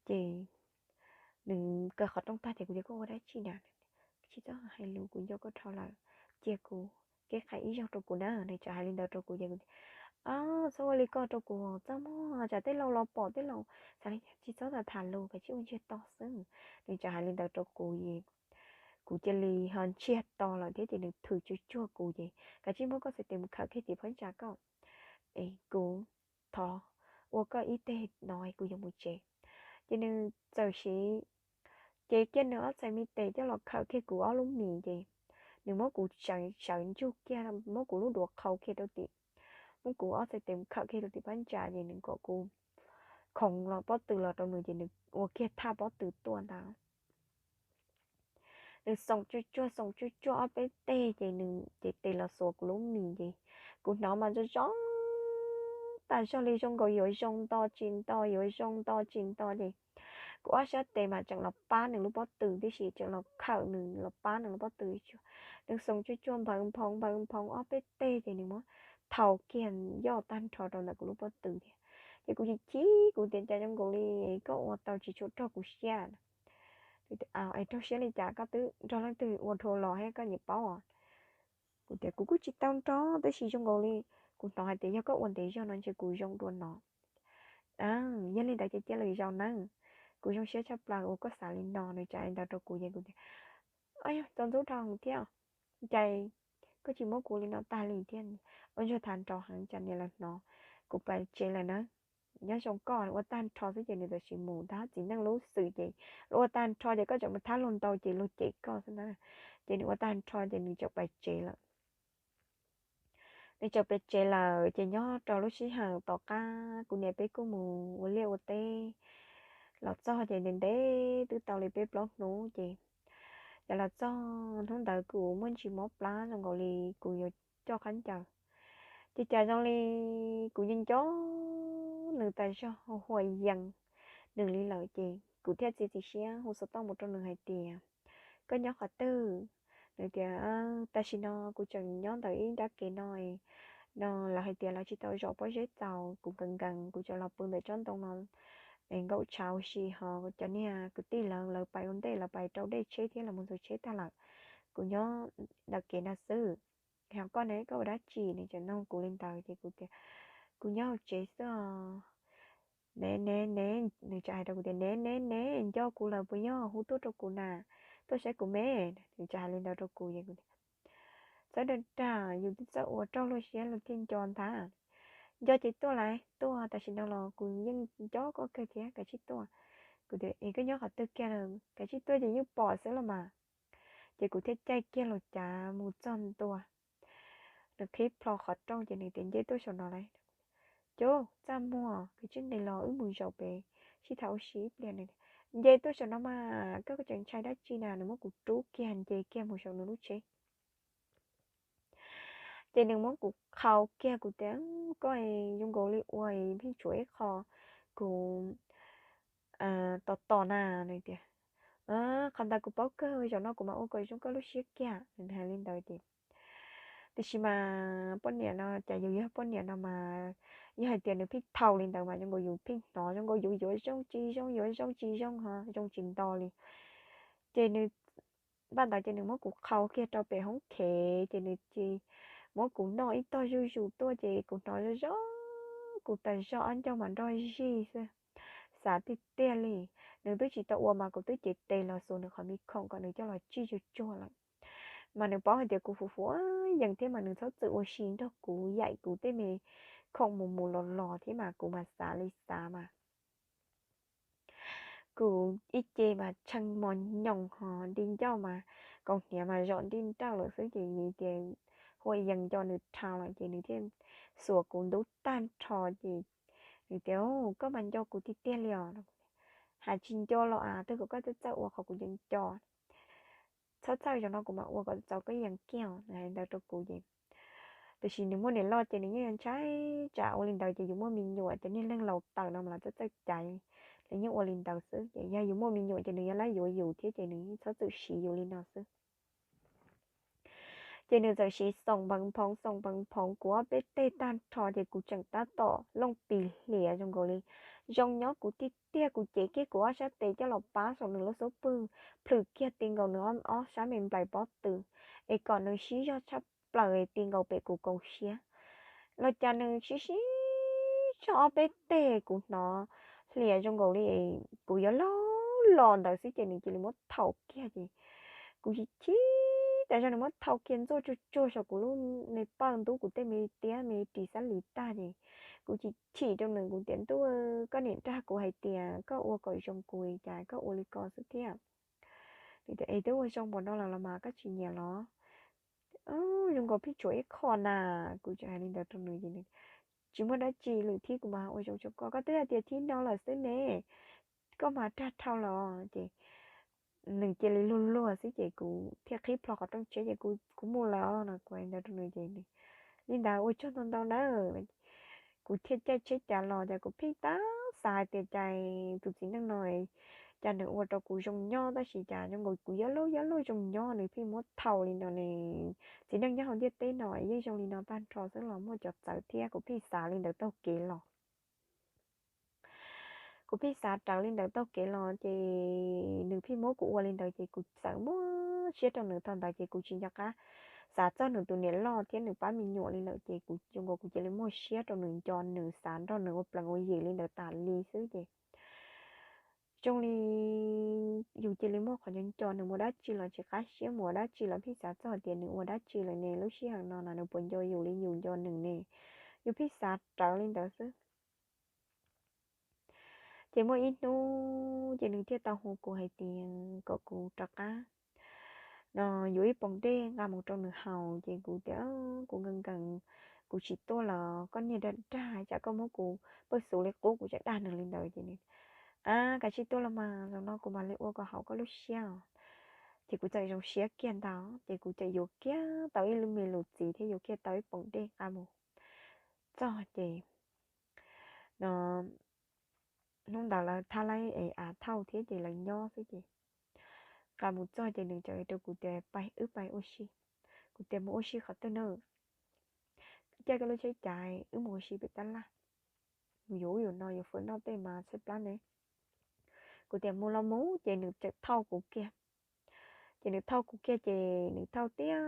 Ces nws kaw qhov rooj tag ces kuv tias, koj ua dab tsi na? Tsis txhob hais lus, kuv nco koj dhau lawm, cia kuv kev qhia ib zaug rau kuv na. Nws txawm hais li ntawd rau kuv ces kuv tias, Txhob ua li ko rau kuv, txaj muag, tsam tej laus los pom tej laus xav li cas. Tsis txhob tham lus, kav tsij ua ntsiag to xwb. Nws txawm hais li ntawd rau kuv es kuv cia li ho ntsiag to lawm thiab ces nws thwm tsuag tsuag kuv ces, kav tsij muab koj txhais tes mus khawm kiag tim phab ntsa koj es kuv thov ua koj ib teg no kuv yuav mus tsev. Ces nws txawm siv, ces kiag nws ob txhais me tes coj los khawm kiag kuv ob lub mis ces nws muab kuv sawv ntsug kiag, muab kuv lub duav qhau kiag rau tim, muab kuv ob txhais tes mus khawm kiag rau tim phab ntsa ces nws kom kuv khoov los pob tw los rau nws ces nws ua kiag thaj pob tw tuaj ntag. Nws xoom tsuag tsuag xoom tsuag tsuag ob peb teg ces nws cev tes los xuas kuv lub mis ces kuv hnov mas zoo zoo tas zog li, zoo nkaus yuav zoo nto tsis nto, yuav zoo nto tsis nto ces kuv ob sab tes mas tseem los pab nws lub pob tw tib si, tseem los khawm nws los pab nws lub pob tw. Nws xoom tsuag tsuag nphawv nphoo nphawv nphoo ob peb teg ces nws muab thau kiag yoj tag nrho rau ntawm kuv lub pob tw thiab. Ces kuv chim chim, kuv tias cas zoo nkaus li koj ua tau tsis tshua raug kuv siab. Es raug siab li cas, koj twb nrog leej twg ua dhau los thiab koj nyiam paub os? Kuv tias kuv kuj tsis tau nrog, tab sis zoo nkaus li kuv hnov hais tias yog koj ua ntev zog no ntshe kuv zoo dua no. Yog li ntawd ces cia lwm zaus nawb, kuv zoo siab tshaj plaws uas koj xav li no. Nws txawm hais li ntawd rau kuv ces kuv tias, o yog txaus ntxub dhau thiab, cas koj tsis muab kuv li no tag li thiab. Ua ntsuag tham nrov heev, cas niam lawv hnov. Kuv pais tsev lawm na. Nyob zoo koj. Ua tag nrho xwb ces nws txawm sim mus ntag, txiv neej lub xwm ces luag ua tag nrho ces koj tseem mus thab luag ntau ces luag cem koj xwb ntag. Ces nws ua tag nrho ces nws txawm pais tsev lawm. Nws txawm pais tsev lawm ces nyob rau lub sij hawm tom qab kuv niam peb kuj mus ua liaj ua teb, los txog ces ntev ntev twb tau li peb plaub hnub ces, ces los txog hnub ntawd kuv muaj ntsis mob plab zoo nkaus li kuv yuav coj qab ncaws. Ces cas zoo li kuv nco nco nws tas zog, huam yees nws li lawm ces kuv thiaj txiav txim siab hu xov tooj mus rau nws hais tias, koj nyob qhov twg? Nws tias, tam sim no kuv tseem nyob ntawm ib nrab kev no, no lawv hais tias lawv tsis tau zom pob zeb txaus, kuv nkees nkees kuv tseem los pw ntawm tsob ntoo no nkaum tshav ua si ho cov niag kwv tij lawv, lawv pais ua ntej, lawv pais rau dej tsheb thiab lawv mus ntxuav tsheb tag lawm. Kuv nyob ntawm kev no xwb. Ho koj ne, koj ua dab tsi? Nws tseem nug kuv li ntawd ces kuv tias, kuv nyob hauv tsev xwb os. Ne ne ne, nws txawm hais rau kuv tias, ne ne ne, nco kuv lawm puas yog, hu tuaj rau kuv na, tuaj saib kuv me. Nws txawm hais li ntawd rau kuv es kuv tias, txhob dag dag, yus twb txawj ua raug luag siab luag thiaj nco ntag. Nco ces tuaj lauj, tuaj, tam sim no los kuv yeej nco koj kawg thiab, kav tsij tuaj. Kuv tias, es koj nyob qhov twg kiag na? Kav tsij tuaj ces yeej pom xwb los mas. Ces kuv thiaj caij kiag los cav mus txog ntua. Nws qhib plho qhov rooj ces nws tias, nce tuaj saum no lauj. Cub, txaj muag, kav tsij nqis los wb mus zaum pem sib tham ua si ib pliag. Nws tias, nce tuaj saum no mas, koj tseem ntshai dab tsi na? Nws muab kuv rub kiag nce kiag mus saum nws lub tsheb. Ces nws muab kuv qhau kiag, kuv tias, koj zoo nkaus li ua pheej tshuav ib qho kuv tos tos na. Nws tias, qhov ntawd kuv paub kawg, zaum no kuv mam ua kom zoo koj lub siab kiag. Nws hais li ntawd ces, tiam sis mas poj niam no, cas yus yog poj niam no mas, yog hais tias nws pheej thau li ntawd mas zoo nkaus yus pheej hnov zoo nkaus yus yuav zoo tsis zoo, yuav zoo tsis zoo ho zoo tsis nto li. Ces nws, npaj ntawd ces nws muab kuv qhau kiag rau pem hoob khev ces nws cia li muab kuv noj ib tog zuj zus tuaj ces kuv hnov zoo zoo, kuv tas zog ob ncauj mas nroj zig xwb. Xav tiag tiag li, nws twb tsis tau ua mas kuv twb cev tes los xuas nws qhov me khoom kom nws coj los tsij tsuag tsuag lawm. Mas nws paub hais tias kuv huam huam yees thiab mas nws txhob txwm ua si nrog kuv yaim kuv tej me khoom mus mus los los thiab mas kuv mas xav li xav mas kuv ib ce mas tshee mos nyoos ho nti ncauj mas kaus hniav mas zom nti nrawj lawm xwb ces vim tias huam yees nco nws dhau lawm ces nws thiaj xuas kuv ntub tag nrho ces nws tias, koj mas nco kuv tiag tiag li os. Hais tsis nco los as, twb kom koj txawj txawj ua qhov kuv nco nco. Txhob txhawj, zaum no kuv mam ua kom txaus koj yees kiag os. Nws hais ntawd rau kuv ces, tiam sis nws muaj niam loj ces nws yeej ntshai tsam ua li ntawd ces yus muaj me nyuam, cov niag neeg laus tawm no mas lawv txawj txawj caiv, lawv yeej ua li ntawd xwb. Ces yog yus muaj me nyuam ces nws yuav lab yuav yus thiab ces nws yeej txhob txwm siv yus li no xwb. Ces nws txawm siv xoom npeev phoov xoom npeev phoov kuv ob peb teg tag nrho ces kuv tseem tab tom looj pis hlias zoo nkaus li zoo nyob kuv tiag tiag. Kuv cev kiag kuv ob sab tes coj los pab saum nws lub xub pwg, plhws kiag ti nkaus nws ob sab me nplaim pob tw es kom nws sib zog tshaj plaws ti nkaus pem kuv kaus siab. los cas nws sib sib zog ob peb teg, kuv hnov hlias zoo nkaus li kuv yuav laug los ntawd xwb ces nws cia li muab thaum kiag ces kuv chim chim tas zog, nws muab thaum kiag ntxuaj tsuag tsuag saum kuv lub me pawj ntub kuv tej me tiab me ris xab lis tag ces kuv chim chim rau nws, kuv tias ntuj, koj niam nrag kuv hais tias koj ua kom zoo kuv li cas koj ua li ko xwb thiab. Nws tias es twb ua zoo npaum no los los mas koj tsis nyiam los? Zoo nkaus pheej tshuav ib qho na. Kuv tseem hais li ntawd rau nws ces nws, tsis muaj dab tsi, lwm thib kuv mam ua zoo rau koj, koj twb hais tias thib no lawm xwb ne, koj mas rag dhau los. Ces nws cia li luag luag xwb ces kuv thiaj qhib plho qhov rooj tsheb ces kuv mus lawm no, kuv hais ntawd rau nws ces nws, li ntawd ua tsaug ntau ntau nawb. Kuv thiaj caij tsheb cav los ces kuv pheej tab xav hais tias cas tus txiv neej no cas nws ua rau kuv zoo nyob tab sis cas zoo nkaus kuv yuav luag yuav luag zoo nyob nws pheej muab thaum li no ne. Txiv neej nyob hauv ntiaj teb no yeej zoo li no tag nrho xwb los muaj cov txawv thiab, kuv pheej xav li ntawd taug kev los. Kuv pheej xav rawv li ntawd taug kev los ces nws pheej muab kuv ua li ntawd ces kuv txawm muab siab rau nws thaum ntawd ces kuv tsis nco qab xav txog nws tus niam loj thiab nws pab me nyuam li lawm ces kuv zoo nkaus kuv cia li muaj siab rau nws, nco nws, xav nrog nws ua plees ua yim li ntawd tas li xwb ces zoo li yus cia li muaj qhov nco nco nws, mus dab tsi los tsis qab siab, mus ua dab tsi los pheej xav txog tias nws ua dab tsi lawm ne, lub sij hawm no no nws puas nco yus li yus nco nws ne, yus pheej xav rawv li ntawd xwb. Ces muaj ib hnub ces nws thiaj tau hu kuv hais tias kom kuv rov qab no yuav ib poom dej nqa mus rau nws haus. Ces kuv tias kuv nkees nkees, kuv tsis tuaj los koj niag dag dag, tsam koj muab kuv pawj xus li qub, kuv tseem dag nws li ntawd ces nws, a, kav tsij tuaj los mas, zaum no kuv mam li ua kom haum koj lub siab os. Ces kuv txawm zoo siab kiag ntag ces kuv txawm yuav kiag tau ib lub me lus txiv thiab yuav kiag tau ib poom dej nqa mus txog ces no hnub ntawd lawv thab laib es av thauj thiab ces lawv nyob xwb ces nqa mus txog ces nws txawm rau kuv tias pais, wb pais ua si. Kuv tias mus ua si qhov twg na? Caij koj lub tsheb cav wb mus ua si pem tab laj, mus yuav ub yuav no yuav fawm noj tej mas tshaib plab ne. Kuv tias mus los mus ces nws txawm thauj kuv kiag. Ces nws thauj kuv kiag ces nws thauj tiag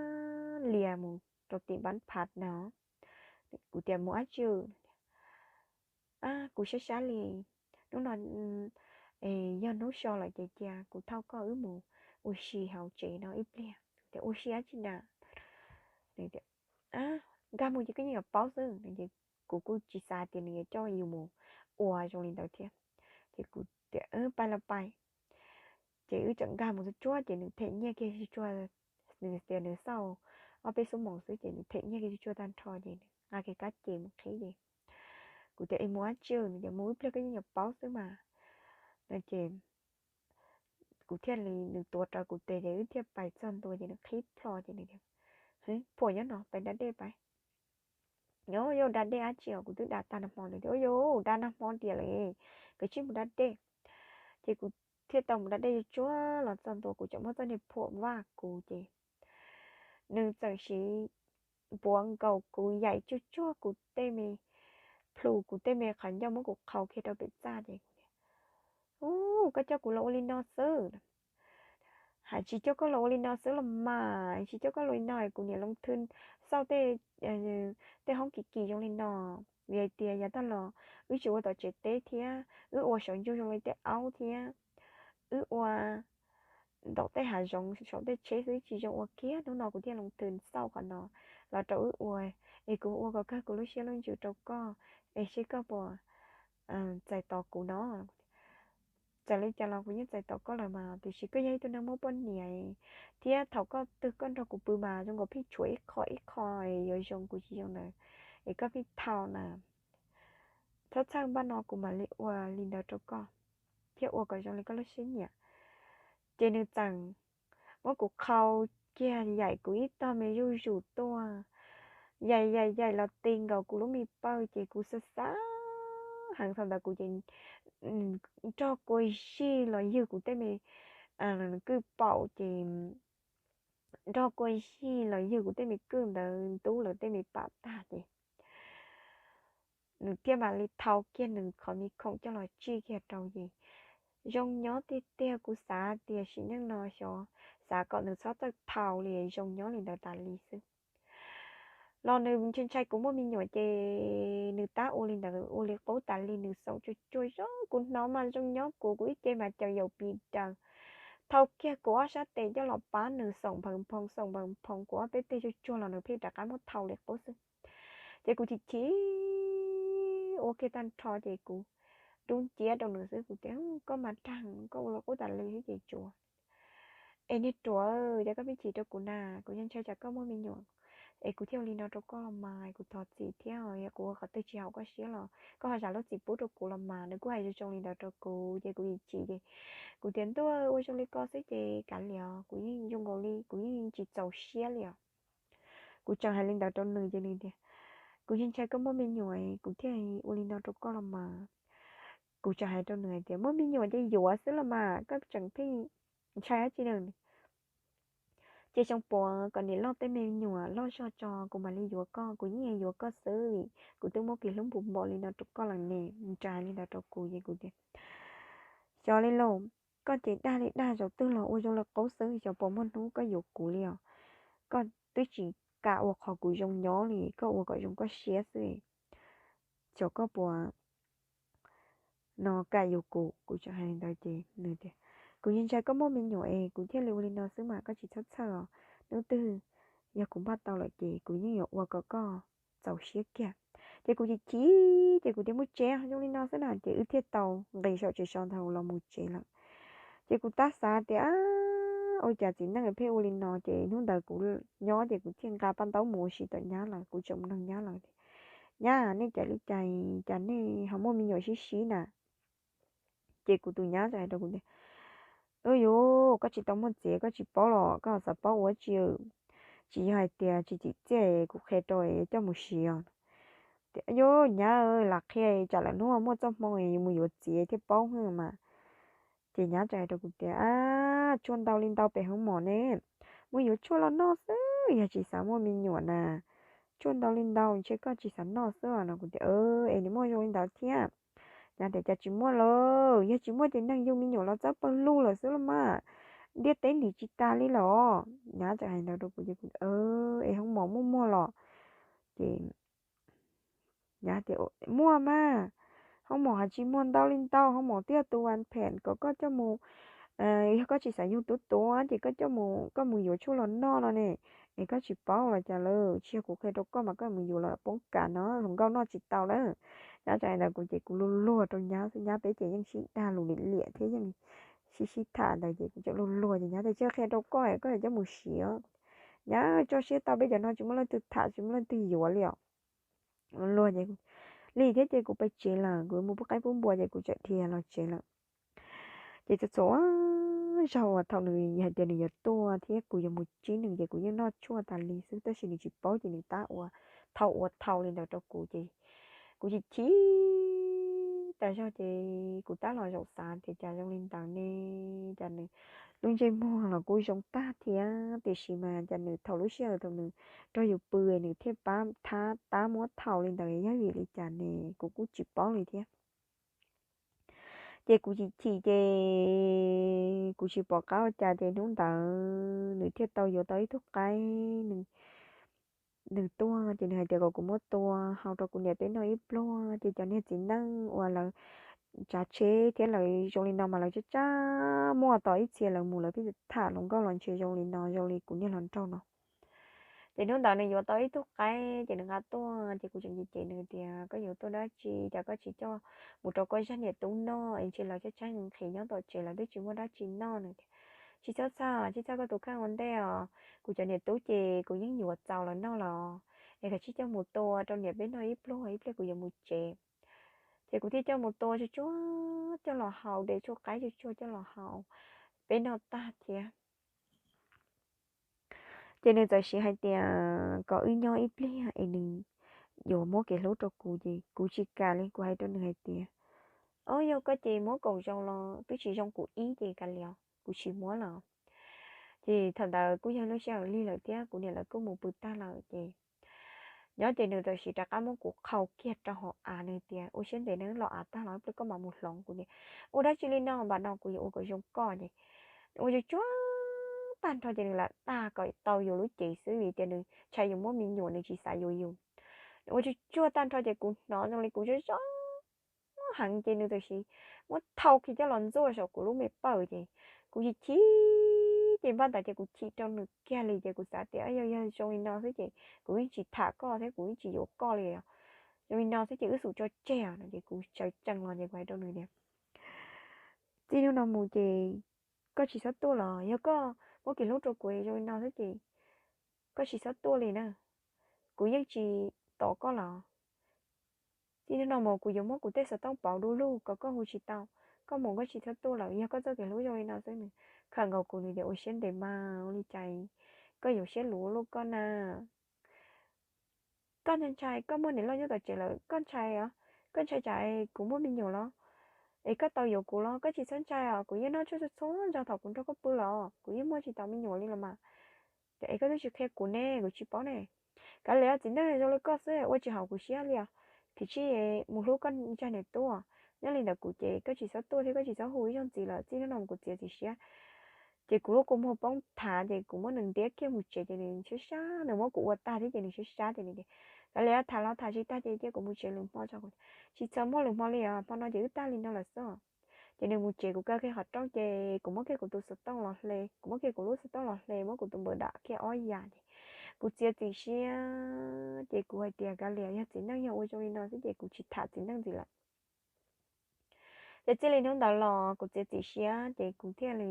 lias mus rau tim npab phav no. Kuv tias mus dab tsi? Kuv sab sab li, hnub no yog hnub so lawm ces cia kuv thauj koj wb mus ua si hauv tsev no ib pliag. Tias ua si dab tsi na? Nkag mus ces koj yeej yuav paub xwb. Kuv kuj tsis xav tias nws yuav coj yus mus ua zoo li ntawd thiab. Ces kuv tias pais los pais. Ces wb txawm nkag mus txog tsuag ces nws them nyiaj kiag tsuag tsuag, nws tias nws xauj ob peb xuab moos xwb ces nws them nyiaj kiag tsuag tsuag tag nrho ces nws nqa kiag kab ces mus qhib ces kuv tias es mus dab tsi? Nws tias mus ib pliag koj yeej yuav paub xwb mas no ces kuv thiaj li, nws tuav rawv kuv tes ces wb thiaj pais txog ntua ces nws qhib plho ces nws tias phuam nyob no pais da dej pais. Nyob yuav da dej dab tsi os, kuv twb da tag nag hmo lawm. Tias ua yuav da nag hmo tiag lawm, kav tsij mus da dej. Ces kuv thiaj tau mus da dej tsuag tsuag los txog ntua kuv tseem muab txoj niag phuam vaj kuv ces nws txawm siv puav nkaus kuv, yaim tsuag tsuag kuv tej me plhu, kuv tej me qhov ncauj, muab kuv qhau kiag rau pem txaj ces kuv tias, u, koj coj kuv los ua li no xwb. Hais tsis coj koj los ua li no xwb los mas, tsis coj koj los li no kuv niam loo thwj xauj tej hoob kim kim zoo li no. Vim hais tias yav tag los wb tsis ua tom tsev teb thiab, wb ua saum ntuj zoo li tej aub thiab, wb ua ntaum tej hav zoov saum tej tsheb xwb, tsis zoo ua kiag. Hnub no kuv thiaj loo thwj xauj qhov no los rau wb ua, es kuv ua kom kawg kuv lub siab lub ntsws rau koj, es seb koj puas txais tos kuv no. Txawm li cas los kuv yeej txais tos koj lawm mas, tiam sis koj yog ib tug neeg muaj poj niam thiab thaum koj twg koj nrog kuv pw mas zoo nkaus pheej tshuav ib qho ib qho yuav zoo kuv tsis zoo ntawd, es koj pheej thau na. Txhob txhawj, npaj no kuv mam li ua li ntawd rau koj thiab ua kom zoo li koj lub siab nyiam. Ces nws txawm muab kuv qhau kiag, yaim kuv ib tog me zuj zus tuaj, yaim yaim yaim los ti nkaus kuv lub me pawj ces kuv xav xav heev. Thaum ntawd kuv ces nrog kua zig los ywg kuv tej me kwj paum ces nrog kua zig los ywg kuv tej me kwj ntawd ntub lawv tej me pam tag ces nws thiaj mam li thau kiag nws qhov me khoom coj los tsij kiag rau ces zoo nyob tiag tiag. Kuv xav tias sim neej no xyov, xav kom nws txhob txawj thau li, zoo nyob li ntawd tas li xwb. los nws ntshai ntshai kuv muaj me nyuam ces nws tab ua li ntawd ua li qub tas li, nws xoom tsuag tsuag zoo kuv hnov mas zoo nyob kuv, kuv ib ce mas caws yaus pis daws. Thau kiag kuv ob sab tes coj los pab nws xoom nphawv nphoo xoom nphawv nphoo kuv ob peb teg tsuag tsuag los nws pheej rov qab muab thau li qub xwb. Ces kuv chim chim ua kiag tag nrho ces kuv dub nciab rau nws xwb, kuv tias koj mas rag, koj ua li qub tas li xwb ces tsuas. Es niag ruam, cas koj pheej chim rau kuv na, kuv yeej ntshai tsam koj muaj me nyuam es kuv thiaj ua li no rau koj los mas, kuv thov txim thiab, yog kuv ua qhov twg tsis haum koj siab los koj ho zam lub txim pub rau kuv los mas. Nws kuj hais zoo zoo li ntawd rau kuv ces kuv chim chim ces kuv tias ntuj, ua zoo li ko xwb ces kav liam, kuv yeej zoo nkaus li kuv yeej tsis txaus siab li os. Kuv tseem hais li ntawd rau nws ces nws tias kuv yeej ntshai koj muaj me nyuam kuv thiaj ua li no rau koj los mas. Kuv tseem hais rau nws hais tias muaj me nyuam ces yuav xwb los mas, koj tseem pheej ntshai dab tsi na. Ces xyoo puav kom niam loj tej me nyuam loj zog tso kuv mam li yuav koj, kuv yeej yuav koj xwb vim kuv twb muab kev hlub npus npaum li no rau koj lawm ne. Nws tseem hais li ntawd rau kuv ces kuv tias xyov li lauj, koj ces dag li dag, zaum twg los ua zoo li qub xwb, xyov puas muaj hnub koj yuav kuv li os. Koj twb tsis kam ua qhov kuv zoo nyob li, koj ua kom zoo koj siab xwb. Xyov koj puas no kam yuav kuv. Kuv tseem hais li ntawd ces nws tias kuv yeej ntshai koj muaj me nyuam es kuv thiaj li ua li no xwb mas, koj tsis txhob txhawj os. Hnub twg yog kuv npaj tau lawm ces kuv yeej yuav ua kom koj txaus siab kiag. Ces kuv chim chim ces kuv tias mus tsev, zoo li no xwb na ces wb thiaj tau nqis saum tsev so ntawd los mus tsev lawm. Ces kuv tab xav tias ua cas txiv neej pheej ua li no, ces hnub ntawd kuv nyob ces kuv thiaj nqa paj ntaub mus ua si tom nyab lawm, kuv tseem mus nug nyab lawm tias nyab, nej cais li cas, cas nej ho muaj me nyuam sib sib na? Ces kuv tus nyab txawm hais rau kuv tias u yuv, koj tsis tau muaj txiv koj tsis paub los koj ho xav paub ua tsi? Tsis yog hais tias tsis tsim txiaj kuv qhia rau coj mus siv os. Tias yuv nyab, lam qhia tsam lwm hnub muaj txoj hmoo mus yuav txiv thiaj paub mas. Ces nyab txawm hais rau kuv tias tshuaj ntau li ntau pem hoob mom ne, mus yuav tshuaj los noj xwb, yog tsis xav muaj me nyuam na. Tshuaj ntau li ntau ntshe koj tsis xav noj xwb no. Kuv tias es nws muaj zoo li ntawd thiab? Nyab tias cas tsis muaj lawm, yog tsis muaj ces neeg yug me nyuam los txawb pawg lug lawm xwb los mas, ntiaj teb ntim tsis tas li los. Nyab txawm hais ntawd rau kuv ces kuv es hoob mom muaj muag los? Ces nyab tias muaj mas, hoob mom hais tsis muag ntau li ntau, hoob mom twb yog tus vas phem kom koj coj mus, yog koj tsis xav yug tub tuav ces koj coj mus, koj mus yuav tshuaj los noj no ne. Es koj tsis paub los cas lawm, tsis yog kuv qhia rau koj mas koj mus yuav los poob kas no hluas nkauj noj tsis tau lawm. Nyab txawm hais ntawd kuv ces kuv luag luag rau nyab xwb, nyab peb ces yeej sib dag lus liam liam thiab yeej sib sib tham ntawd ces kuv txawm luag luag ces nyab tias tsis qhia rau koj, koj yuav coj mus siv. Nyab tso siab tau, peb cov no tsis muaj leej twg tham tsis muaj leej twg yuav li os. Luag ces li thiab ces kuv pais tsev lawm, kuv mus pub qaib pub npua ces kuv txawm dhia los tsev lawm. Ces txhua txhua zaug uas thaum nws hais tias nws yuav tuaj thiab kuv yuav mus ntsib nws ces kuv yeej noj tshuaj tas li xwb, tab sis nws tsis paub ces nws tab ua thau ua thau li ntawd rau kuv ces kuv chim chim tas zog ces kuv tab los zaum xav tias cas zoo li ntawd ne, cas nws lub ntsej muag los kuj zoo tag thiab, tiam sis mas cas nws thaum lub sij hawm thaum nws nrog yus pw nws thiaj pab thab tab muab thau li ntawd, yog vim li cas ne kuv kuj tsis paub li thiab. Ces kuv chim chim ces kuv tsis pom qab ua cas ces hnub ntawd nws thiaj tau yuav tau ib tug qaib, nws tuaj ces nws hais tias kom kuv muab tua hau rau kuv niam peb noj ib pluag. Ces cov niag txiv neej uas lawv tsav tsheb thiab lawv zoo li no mas lawv tsab tsab muaj tos ib txhia lawv mus lawv pheej tham hluas nkauj los ntshe zoo li no zoo li kuv niag hluas nraug no. Ces hnub ntawd nws yuav tau ib tug qaib ces nws nqa tuaj ces kuv tseem cem cem nws tias koj yuav tuaj dab tsi, cas koj tsis coj mus rau koj zaj niam tub noj es ntshe lawv tsab tsab nqhis nyob tom tsev lawv twb tsis muaj dab tsi noj. Nws tias tsis txhob txhawj, tsis txhob, koj tus kheej ua ntej os, kuv cov niam tub ces kuv yeej yuav txaus lawv noj los, es koj tsij coj mus tua rau niam peb noj ib pluag ib pliag kuv yuav mus tsev. Ces kuv thiaj coj mus tua tsuag tsuag coj los haus, de tshuaj qaib tsuag tsuag coj los haus, peb noj tag thiab. Ces nws txawm siv hais tias kom wb nyob ib pliag es nws yuav muab kev hlub rau kuv. Ces kuv tsis kam li, kuv hais rau nws hais tias o yog koj ces muab kom zoo los twb tsis zoo kuv ib ces kav liam, kuv tsis muab lawm. Ces thaum ntawd kuj yog lub sij hawm lig lawm thiab kuv niam lawv kuj mus pw tag lawm ces nyob ces nws txawm siv rov qab muab kuv qhau kiag rau hauv av, nws tias ua siab ntev no los av tag los ib pliag koj mam mus hloov. Kuv tias ua dab tsi li no, npam no kuv yuav ua kom zoo koj. Ces ua tsuag tsuag tag nrho ces nws lam dag kom tau yus lub cev xwb vim tias nws ntshai yus muaj me nyuam, nws tsis xav yuav yus. Nws ua tsuj tsuag tag nrho ces kuv hnov zoo li kuv zoo zoo heev ces nws tam sim muab thau kiag coj los ntxuaj saum kuv lub me pawg ces kuv chim chim ces npaj ntawd ces kuv chim rau nws kiag li ces kuv xav tias yog yog zoo li no xwb ces kuv yeej tsis tham koj thiab kuv yeej tsis yuav koj li os. Zoo li no xwb ces wb xum tso tseg os no ces kuv sawv tsees los ces kuv hais rau nws tias txij hnub no mus ces koj tsis txhob tuaj los yog koj muab kev hlub rau kuv zoo li no xwb ces koj tsis txhob tuaj li na. Kuv yeej tsis tos koj los. Txij hnub no mus kuv yuav muab kuv tej xov tooj pauv du lug kom koj hu tsis tau. Koj mus koj tsis txhob tuaj lawm, yog koj txoj kev hlub zoo li no xwb. Nws khawm nkaus kuv nws tias ua siab ntev mas ua li cas koj yuav siab luv ua luaj koj na. Koj ntshai ntshai koj muaj niam loj nyob tom tsev lawm koj ntshai os? Koj ntshai tsam kuv muaj me nyuam los? Es koj tau yuav kuv los? Koj tsis txhob ntshai os, kuv yeej noj tshuaj txhua txhua zaus thaum kuv nrog koj pw los kuv yeej muaj tsis tau me nyuam li los mas. Es koj twb tsis qhia kuv ne, kuv tsis paub ne. Kav liam, txiv neej zoo li koj xwb ua tsis haum kuv siab li os. Phiv tsij mus hlub koj ntxhais niam tub. Nyob li ntawd kuv ces koj tsis txhob tuaj thiab koj tsis txhob hu ib zaug ntxiv lawm, txij hnub no mus kuv txiav txim siab. Ces kuv lub kua muag poob thav ces kuv muab nws ntiab kiag mus tsev ces nws sab sab, nws muab kuv ua tag thiab ces nws sab sab ces nws tias kav liam, tham los tham tsis tag ces cia kuv mus tsev lwm hmo tso. Kuv tsis txhob muaj lwm hmo li os, hmo no ces wb tag li no lawm xwb. Ces nws mus tsev kuv kaw kiag qhov rooj ces kuv muab kiag kuv tus xov tooj los hle, kuv muab kiag kuv lub xov tooj los hle, muab kuv tus npawb dam kiag ob yam ces kuv txiav txim siab ces kuv hais tias kav liam, yog txiv neej yog ua zoo li no xwb ces kuv tsis tham txiv neej ntxiv lawm. Ces txij li hnub ntawd los kuv txiav txim siab ces kuv thiaj li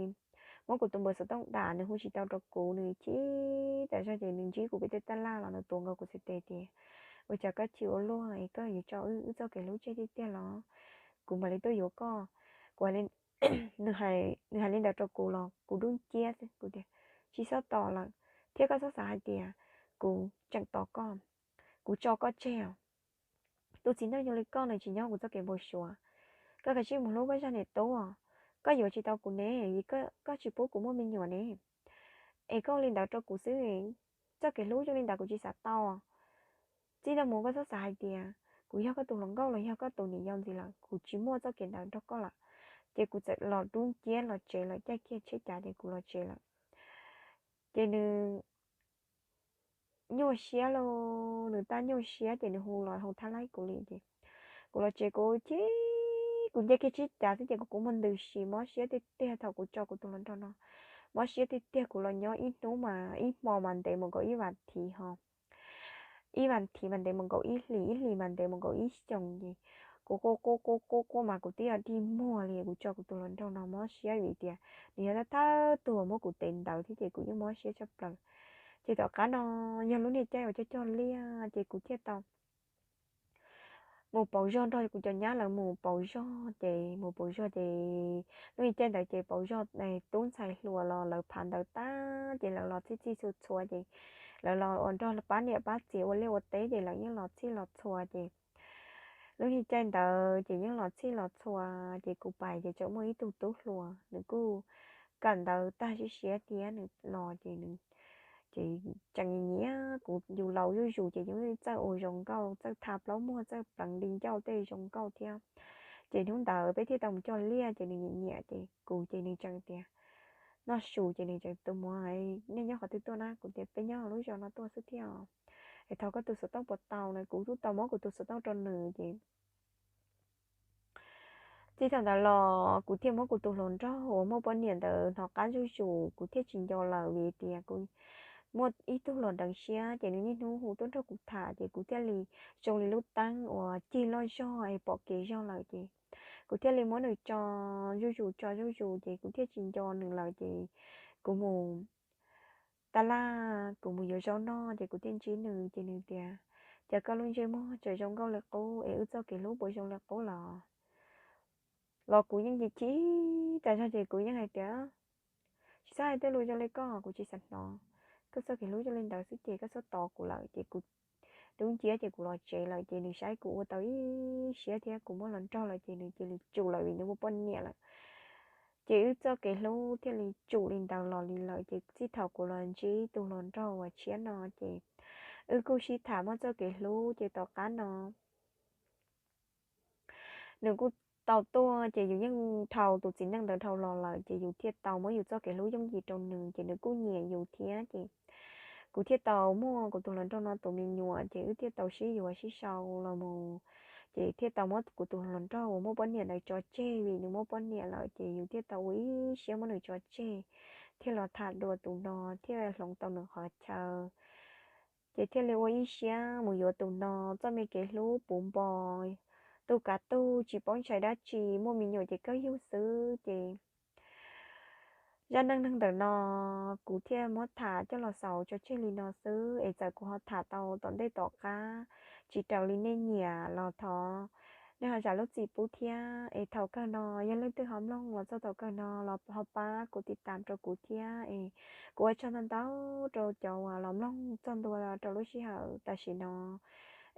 muab kuv tus npawb xov tooj dam, nws hu tsis tau rau kuv, nws chim tas zog ces nws ntsib kuv pem tej taj laj los nws tuav nkaus kuv txhais tes tias ua cas koj chim ua luaj es koj yuav tso wb txoj kev hlub tseg tiag tiag los? Kuv mam li tuaj yuav koj. Kuv, nws hais li ntawd rau kuv los kuv dub nciab xwb, kuv tias tsis txhob tos lawm, thiab koj txhob xav hais tias kuv tseem tos koj, kuv tso koj tseg os. Tus txiv neej zoo li koj nws tsis nyob kuv txoj kev npau suav. Koj kav tsij mus hlub koj zaj niam tub os. Koj yuav tsis tau kuv ne, vim koj tsis pub kuv muaj me nyuam ne. Es koj ua li ntawd rau kuv xwb, txoj kev hlub zoo li ntawd kuv tsis xav tau. Txij no mus koj txhob xav hais tias kuv yog koj tus hluas nkauj los yog koj tus niam yau ntxiv lawm, kuv tsis muaj txoj kev ntawd nrog koj lawm. Ces kuv txawm los dub nciab los tsev lawm, caij kiag tsheb cav ces kuv los tsev lawm. Ces nws nyuaj siab lauj, nws tab nyuaj siab ces nws hu los hu thab laib kuv li ces kuv los tsev kuv chim, kuv nce kiag tsheb cav xwb ces kuv kua muag ntws si, mob siab tiag tiag thaum kuv tso kuv tus hluas nraug no. Mob siab tiag tiag, kuv los nyob ib hnub mas ib hmo mas ntev mus nkaus ib vas thiv ho, ib vas thiv mas ntev mus nkaus ib hlis, ib hlis mas ntev mus nkaus ib xyoos ces kuv quaj quaj quaj quaj quaj mas kuv twb yog dig muag li, kuv tso kuv tus hluas nraug no mob siab vim tias nws yog thawj thawj tug muab kuv tev ntawd thiab ces kuv yeej mob siab tshaj plaws. Ces tom qab no yog lub niag caij uas cog cog liaj ces kuv thiaj tau mus pauv zog nrog kuv cov nyab lawv mus pauv zog ces mus pauv zog ces lub niag caij ntawd ces pauv zog tub ntxhais hluas los lawv phav ntawv tag ces lawv los txhij txhij txhua txhua ces lawv los ua nrog pab niam pab txiv ua liaj ua teb ces lawv yeej los txhij los txhua ces lub niag caij ntawd ces yeej los txhij los txhua ces kuv pais ces tseem muaj ib tug tub hluas nws kuj kawm ntawv tag siab siab thiab nws los ces nws ces tseem nyiam nyiam kuv, yus laus zuj zus ces yus txawj ua zoo nkauj, txawj tha plaub muag, txawj pleev di ncauj tej zoo nkauj thiab. Ces hnub ntawd peb thiaj tau mus cog liaj ces nws nyiam nyiam ces kuv ces nws tseem tias noj su ces nws tseem tus muam nej nyob qhov twg tuaj na, kuv tias peb nyob lub zos no tuaj xwb thiab os. Es thov koj tus xov tooj puas tau na, kuv twb tau muab kuv tus xov tooj rau nws ces txij thaum ntawd los kuv thiaj muab kuv tus hluas nraug uas muaj poj niam ntawd hnov qab zuj zus, kuv thiaj tsis nco lawm vim tias kuv muaj ib tug hluas nreev siab ces nws niaj hnub hu tuaj nrog kuv tham ces kuv thiaj li zoo li lub teeb uas cig loj zog es pom kev zog lawm ces kuv thiaj li muab nws tso zuj zus tso zuj zus ces kuv thiaj tsis nco nws lawm ces kuv mus taj laj kuv mus yuav zaub noj ces kuv thiaj ntsib nws ces nws tias cas koj lub ntsej muag tseem zoo nkauj li qub es wb txoj kev hlub puas zoo li qub los? Los kuv yeej chim chim tas zog ces kuv yeej hais tias tsis txhob hais tej lus zoo li koj, kuv tsis xav hnov. Koj txoj kev hlub zoo li ntawd xwb ces koj txhob tos kuv lawm ces kuv dub nciab ces kuv los tsev lawm ces nws saib kuv ua tau ib siab thiab kuv muab los nrog lawm ces nws cia li tsum lawm vim nws muaj poj niam lawm. Ces wb txoj kev hlub thiaj li tsum li ntawd los li lawm ces txij thaum kuv los ntsib tus hluas nraug uas tshiab no ces wb kuj sib tham muaj txoj kev hlub ces tom qab no nws kuj tau tuaj ces yus yeej dhau tus txiv neej ntawd dhau los lawm, ces yus thiaj tau muab yus txoj kev hlub yooj yim rau nws, ces nws kuj nyiam yus thiab. Ces kuv thiaj tau muaj kuv tus hluas nraug no tus me nyuam, ces wb thiaj tau sib yuav sib sau los mus. Ces thiaj tau muab kuv tus hluas nraug uas muaj poj niam ntawd tso tseg, vim nws muaj poj niam lawm, ces yus thiaj tau ua ib siab muab nws tso tseg, thiaj los tham dua tus no, thiaj hloov tau nws qhov chaw. Ces thiaj li ua ib siab mus yuav tus no. Txoj me kev hlub puv npo, tu kav tug tsis paub ntshai dab tsi, muaj me nyuam ces kawg yug xwb. Ces zaj neej neeg ntawm no kuv thiaj muab tham coj los xaus tso tseg li no xwb, es txawm kuv ho tham tau tom ntej tom qab tsis raws li nej nyiam los thov nej ho zam lub txim pub thiab. Es thaum kawg no yog leej twg ho mloog los txog thaum kawg no los ho pab kuv tiv tam rau kuv thiab. Es kuv ua tsaug ntau ntau rau cov uas los mloog txog ntua rau lub sij hawm tam sim no.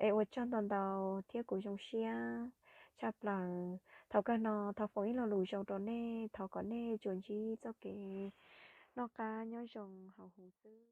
Es ua tsaug ntau ntau thiab kuv zoo siab tshaj plaws. Thaum kawg no thov foom ib lo lus zoo rau nej, thov kom nej tsuas ntsib txoj kev noj qab nyob zoo hauv huv xwb.